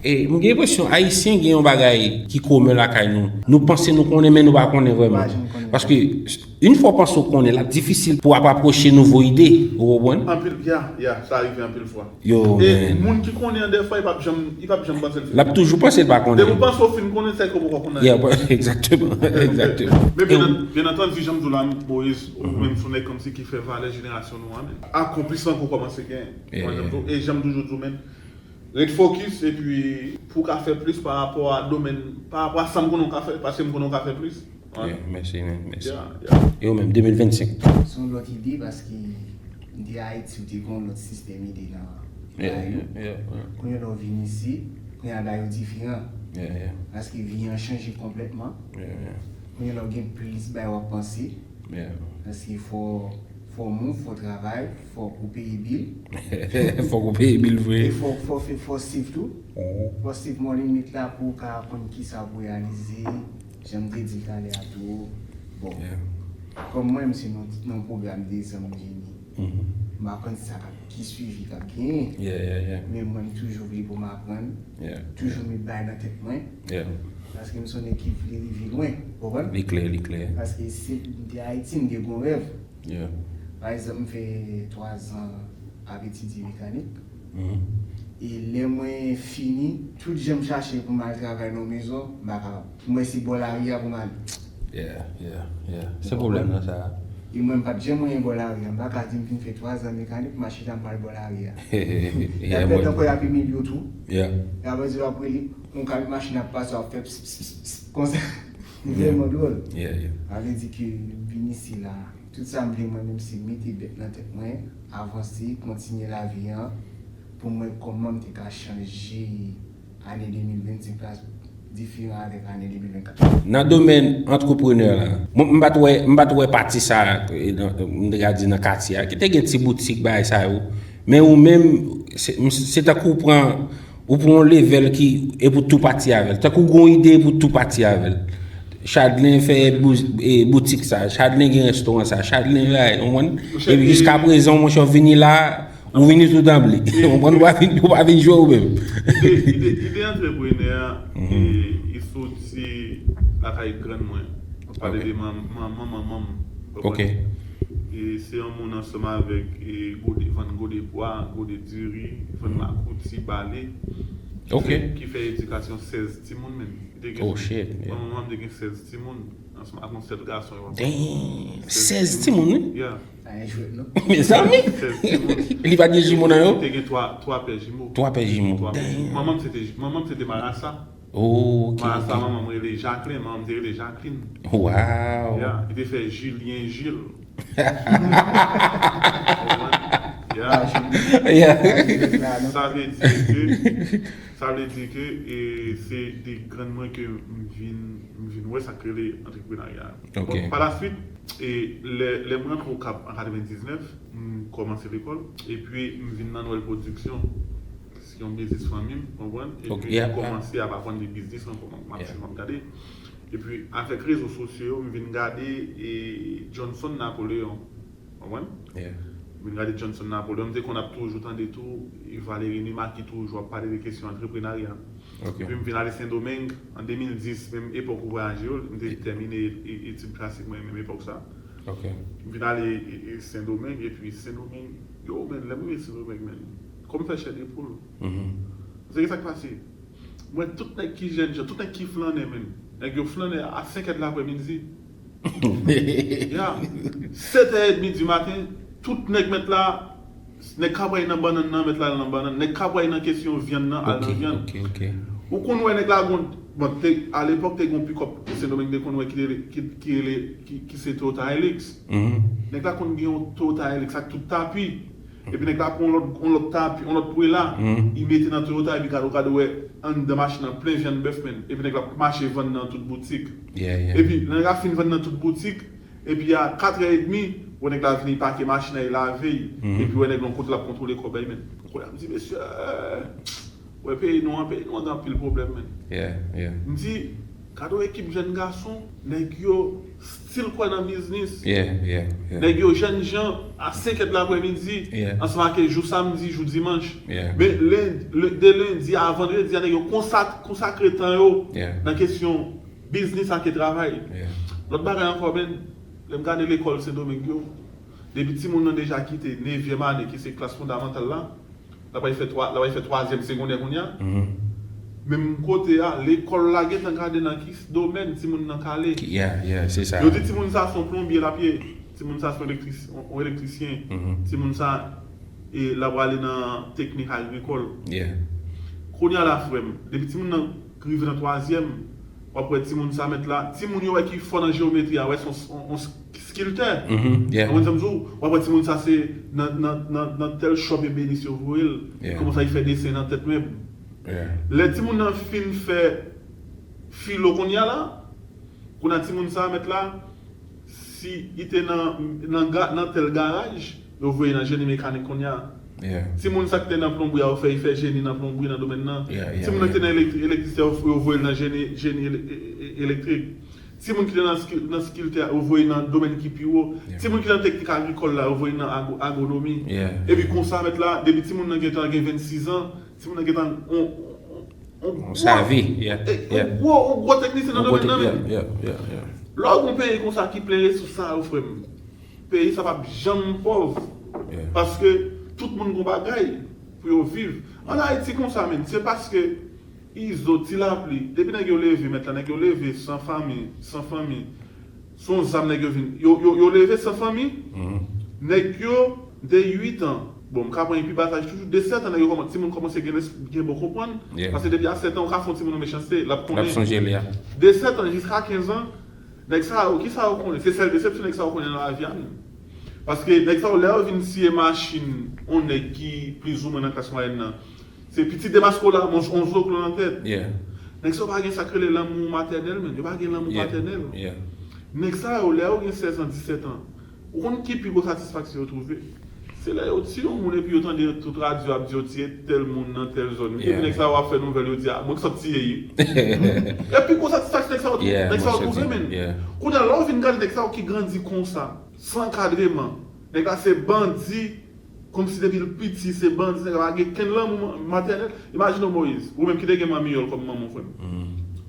E m gen enpresyon Ayisyen gen yon bagay ki komen lakay nou. Nou panse nou konnen, men nou pa konnen vrèman. Paske yon fwa w panse w konnen, l ap difisil pou w ap apwoche nouvo ide, ou konprann? Anpil, ya, ya, sa rive anpil fwa. Yo, e moun ki konnen an, dèfwa, li p ap janm, li p ap janm panse l fin konnen. L ap toujou panse l pa konnen. Depi w panse w fin konnen, se ke w poko konnen. Yeah, egzakteman, egzakteman. Men byen an-, byen antandi, jan m di w la, Moyiz, ou menm se yon nèg kòmsi ki fè valè jenerasyon nou an, men akonplisman ke w kòmanse genyen. Mwen menm tou, e jan m toujou di w, men, ret fokis, epi pou w ka fè plis pa rapò a domèn, pa rapò a sa m konnen w ka fè, paske m konnen w ka fè plis. Mèsi, men, mèsi. E ou menm, de mil vennsenk? Se yon lòt ide, paske m te Ayiti, ou te gen yon lòt sistèm ide nan bagay yo. Kounye a lè w vin isi, kounye a bagay yo diferan. Paske vi an chanje konplètman. Kounye a lè w gen plis bagay w ap panse. Paske fò, fò move, fò travay, fò w peye bil. Fòk ou peye bil vre. E fò, fò fè, fò save tou. Fò save money limit la pou w ka konn kisa pou w reyalize. Jan m te di talè a tou. Bon. Kòm mwen, m se nan, nan pwogram dezanm vini. M pa konn sa k ap, ki swivi k ap genyen. Men mwen, m toujou vle pou m aprann. Toujou met bagay nan tèt mwen. Paske m se yon nèg ki vle rive lwen. Ou konprann? Li klè, li klè. Paske si m te Ayiti, m te gen yon rèv. Pa egzanp, m fè twazan ap etidye mekanik. E lè mwen fini, tout jan m chache pou m al travay nan yon mezon, m pa kapab. M wè se bò lari a pou m ale. Se pwoblèm nan sa. E mwen, m pa t janm renmen bò lari a. M pa ka di m fin fè twazan mekanik, m ap chita m pral bò lari a. Y ap pèdi ankò, y ap imilye w tou. Y ap di w ap rele, yon kamyon machin ap pase, w ap fè ps, ps, ps, ps, konsa. Li vrèman dwòl. Sa vle di ke m vin isi la. Tout sa m vle mwen menm se mete bèt nan tèt mwen, avanse, kontinye lavi an, pou m wè kòman m te ka chanje ane de mil vennsenk la diferan avèk ane de mil vennkat. Nan domèn antreprenè la, mwen, m pa t wè, m pa t wè pati sa a, e, nan, m te ka di nan katye a, ki te gen ti boutik bagay sa yo. Men ou menm, se, se tankou w pran, ou pran yon level ki, epi w tou pati avè l. Tankou w gen yon ide, epi w tou pati avè l. Chadlen fè bou-, e, boutik sa, Chadlen gen restoran sa, Chadlen, ou konprann? Epi jiska prezan, monchè, w vini la, Ou vini sou tab li. Ou konprann, ou pa vin, ou pa vin jwe ou menm. Ide, ide, ide antreprenè a, e, e soti lakay grann mwen. Mwen pale de manman, manman, manman m. Ok. E se yon moun ansanm avèk, e, gode, vann gode pwa, gode diri, vann makouti, bale. Ok. Ki fè edikasyon sèz timoun menm. Li te gen, oh, shit, yeah. Manman m te gen sèz timoun. Ansanm ak yon sèl gason, yo. Damn, sèz timoun, wi. Yeah. Sa yon jwèt, non? Mezanmi! Sèz timoun. Li pa t gen jimo nan yo? Li te gen twa, twa pè jimo. Twa pè jimo. Twa pè jimo. Damn. Manman m se te, manman m se te marasa. Oh, ok, ok. Marasa, manman m rele Jacqueline, manman m te rele Jacqueline. Wow. Yeah, li te fè Julien Gilles. Yeah. Yeah. Sa vle di ke, sa vle di ke, e, se de grann mwen ke m vin, m vin wè sa k rele antreprenarya. Ok. Bon, pa la swit, e, lè, lè mwen rantre Okap an katrevendiznèf, m kòmanse lekòl, epi m vin nan Nwèl Pwodiksyon, se yon biznis fanmi m, konprann? Ok, yeah, yeah. Epi m kòmanse ap aprann de biznis ankò, m ap, m ap, yeah, swiv, m ap gade. Epi, avèk rezo sosyo yo, m vin gade, e, Johnson Napoléon. Konprann? Yeah. M vin gade Johnson Napoléon. M te konn ap toujou tande tou, e, Valéry Numa ki toujou ap pale de kesyon antreprenarya. Ok. Epi m vin ale Sendomeng an de mil dis, menm epòk ou vwayaje yo, m te tèmine e-, e-, etid klasik mwen, menm epòk sa. Ok. M vin ale, e, e, Sendomeng, epi Sendomeng, yo, men, lè m rive Sendomeng, men, kò m fè chè de poul. Mhm. Se ki sa k pase? M wè tout nèg ki jènjan, tout nèg ki flannen, men. Nèg yo flannen a senk è de laprèmidi. Ya, sèt è edmi di maten, tout nèg mèt la, nèg k ap pray nan bannann nan, mèt la al nan bannann. Nèg k ap pray nan kesyon vyann nan, al nan vyann. Ok, ok, ok. Ou konn wè nèg la gon, bon, te, alepòk te gon pikòp Sendomeng te konn wè ki rele, ki, ki rele, ki, ki se Toyota Hilux. Mhm. Nèg la konn gen yon Toyota Hilux ak tout tapi. Epi nèg la pran yon lòt, yon lòt tapi, yon lòt pwela, mhm, li mete nan Toyota, epi gade, gade, wè anndan machin nan plen vyann bèf, men. Epi nèg la mache vann nan tout boutik. Yeah, yeah. Epi lè nèg la fin vann nan tout boutik, epi a kat è edmi, wè nèg la vini pake machin nan, e lave, mhm, epi wè nèg la yon kote l ap kontwole kòb la, men. Kounye a m di, mesye, wè peyi nou an, peyi nou an gen anpil pwoblèm, men. Yeah, yeah. M di, gade yon ekip jèn gason, nèg yo still kwè nan biznis. Yeah, yeah, yeah. Nèg yo jènjan a senk è de laprèmidi, yeah, ansanm ak jou samdi, jou dimanch. Yeah. Men len-, le-, de lendi a vandredi a, nèg yo konsa-, konsakre tan yo, yeah, nan kesyon biznis ak travay. Yeah. Lòt bagay ankò, men, lè m gade lekòl Sendomeng yo, depi timoun nan deja kite nevyèm ane, ki se klas fondamantal la, l ap al fè twa, l ap al fè twazyèm segondè kounye a. Mhm. Menm kote a, lekòl la gentan gade nan ki domèn timoun nan k ale. Ki, yeah, yeah, se sa. Yo di timoun sa se yon plonbye l ap ye. Timoun sa se yon elektris-, yon, yon elektrisyen. Mhm. Timoun sa, e, l ap prale nan teknik agrikòl. Yeah. Kounye a la, frè m, depi timoun nan rive nan twazyèm, w ap wè timoun sa mèt la, timoun yo wè ki fò nan jewometri a, wè se yon, yon, yon skiltè. Mhm, yeah. Ou konprann sa m di w? W ap wè timoun sa se nan, nan, nan, nan tèl shop ebenis yo voye l. Yeah. Li kòmanse al fè desen nan tèt mèb. Yeah. Lè timoun nan fin fè filo kounye a la, kounye a timoun sa mèt la, si li te nan, nan ga-, nan tèl garaj, yo voye nan jeni mekanik kounye a. Yeah. Timoun sa ki te nan plonbri a, yo fè, fè jeni nan plonbri nan domèn nan. Yeah, yeah, timoun nan ki te nan elektri-, elektrisite, yo, yo voye l nan jeni, jeni ele-, e-, e-, elektrik. Timoun ki te nan skil-, nan skiltè, yo voye nan domèn ki pi wo. Yeah. Timoun ki nan teknik agrikòl la, yo voye nan agwo-, agwonomi. Yeah. Epi konsa, mèt la, depi timoun nan gentan gen vennsis an, timoun nan gentan on, on, on, on gwo, savi, yeah, e, yeah, on gwo, on gwo teknisyen nan domèn nan, yeah, men. Yeah, yeah, yeah. Lè w gen yon peyi konsa ki plen resous sa yo, frè m, peyi sa p ap janm pòv. Yeah. Paske tout moun gon bagay pou yo viv. Ann Ayiti konsa, men, se paske Izo, Ti Lapli, depi nèg yo leve, mèt la, nèg yo leve san fanmi, san fanmi. Se yon zam nèg yo vin. Yo, yo, yo leve san fanmi. Mhm. Nèg yo, de uit an. Bon, m ka pran pi bas laj toujou. De sèt an, nèg yo kòman-, timoun kòmanse gen, gen bon konprann. Yeah. Paske depi a sèt an, ou ka fè yon timoun yon mechanste, l ap konnen. L ap sonje li a. De sèt an jiska kenz an, nèg sa yo, ki sa yo konnen? Se sèl desepsyon nèg sa yo konnen nan lavi a menm. Paske nèg sa yo, lè yo vin siye machin yon nèg ki plizoumwen nan klas mwayèn nan, se pitit Demasko la, on, on zoklo nan tèt. Yeah. Nèg sa yo pa gen sa k rele lanmou matènèl, menm. Yo pa gen lanmou patènèl. Yeah. Nèg sa yo, lè yo gen sèz an, disèt an, ou konn ki pi gwo satisfaksyon yo twouve? Se lè yo tiye yon moun epi yo tande tout radyo ap di yo tiye tèl moun nan tèl zòn. Yeah. Epi nèg sa yo ap fè nouvèl, yo di, "A, mwen k sot tiye li." E pi gwo satisfaksyon nèg sa yo twouve, yeah, nèg sa yo twouve, men. Yeah. Kounye a, lè w vin gade nèg sa yo ki grandi konsa, san ankadreman, nèg la se bandi, Kòmsi depi l piti se bandi, nèg la pa gen kenn lanmou matènèl. Imajine w Moyiz, ou menm ki te gen manmiyòl kòm manman w, frè m.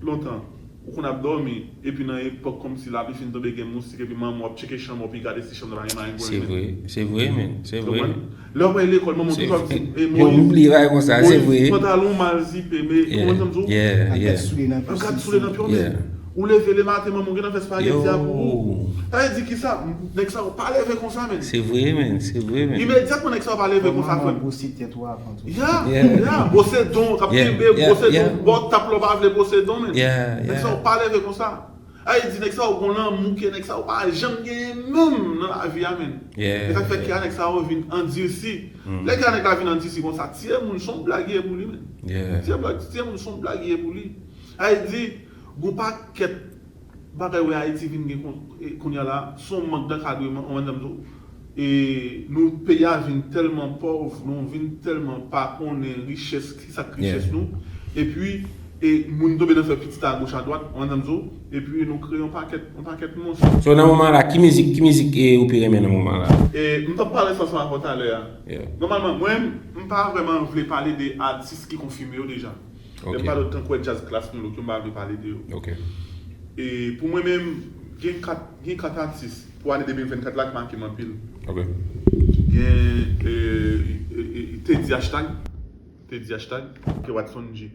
Lontan, ou konn ap dòmi, epi nan epòk kòmsi lapli fin tonbe gen moustik, epi manman w ap tcheke chanm ou, epi gade si chanm nan pa gen marengo. Se vre, se vre, men, se vre. Lè w pral lekòl, manman w toujou ap di, e Moyiz, Moyiz, pantalon mal zipe, men, ou konprann sa m di w? Ap gad soulye nan pye w, men. Ou leve lematen, manman w gentan fè spageti a pou ou. Sa vle di kisa? Nèg sa yo pa leve konsa, men. Se vre, men, se vre, men. Imedyatman, nèg sa yo pa leve konsa, frè m. Bwose tèt ou avan tou. Ya, ya, bwose don, k ap kenbe, bwose don, bò tap la w pa vle bwose don, men. Nèg sa yo pa leve konsa. Sa vle di, nèg sa yo gon lanmou ke nèg sa yo pa janm genyen menm nan lavi a, men. E sa k fè ke nèg sa yo vin andisi. Lè ke nèg la vin andisi konsa, tiye moun se yon blag ye pou li, men. Tiye blag, tiye moun se yon blag ye pou li. Sa vle di, gon pakèt bagay wè Ayiti vin gen kon- e, kounye a la, se yon mank d'ankadreman, ou konprann sa m di w? E nou, peyi a vin tèlman pòv, nou vin tèlman pa konnen richès, kisa k richès nou. Epi, e moun tonbe nan fè pitit agoch adwat, ou konprann sa m di w? Epi nou kreye yon pakèt, yon pakèt mons. So, nan moman la, ki mizik, ki mizik e ou pi renmen nan moman la? E m t ap pale sa ansanm avè w talè a. Nòmalman, mwen, m pa vrèman vle pale de atis ki konfime yo deja. Lè m pale w tankou wè djaz klas nou, lòt yo, m pa vle pale de yo. E pou mwen menm, gen kat, gen kat atis pou ane de mil vennkat la k make m anpil. Gen, e, e, e, Teddy Hashtag, Teddy Hashtag, ke Watson G.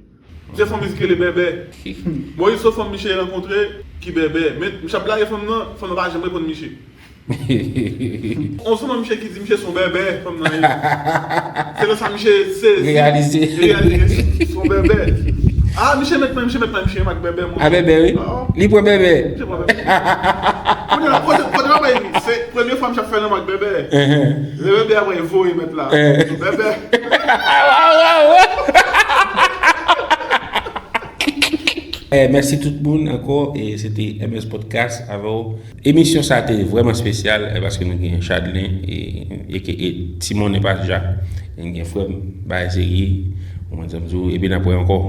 Misye fè yon mizik rele Bèbè. Moyiz se yon fanm misye rankontre ki bèbè. Men misye ap blage fanm nan, fanm nan pa janm reponn misye. On sou nan misye ki di misye se yon bèbè, fanm nan ye. Se lè sa misye sezi. Reyalize. Reyalize se yon bèbè. Ah, misye met mwen, misye met mwen, misye met bèbè, mwen. A bèbè, wi. Li pran bèbè. Misye pran bèbè. Kounye la, kote, kote bèbè li? Se premye fwa misye ap fè lanmou ak bèbè. Lè bèbè a wè, voye met la. Bèbè. Eh, mèsi tout moun ankò. E se te M S Podcast avè w. Emisyon sa te vrèman espesyal, eh, paske nou gen Chadlin e, e, e Timon Nepasja. Nou gen frè m, bagay serye. Ou konprann sa m di w, epi n ap wè ankò.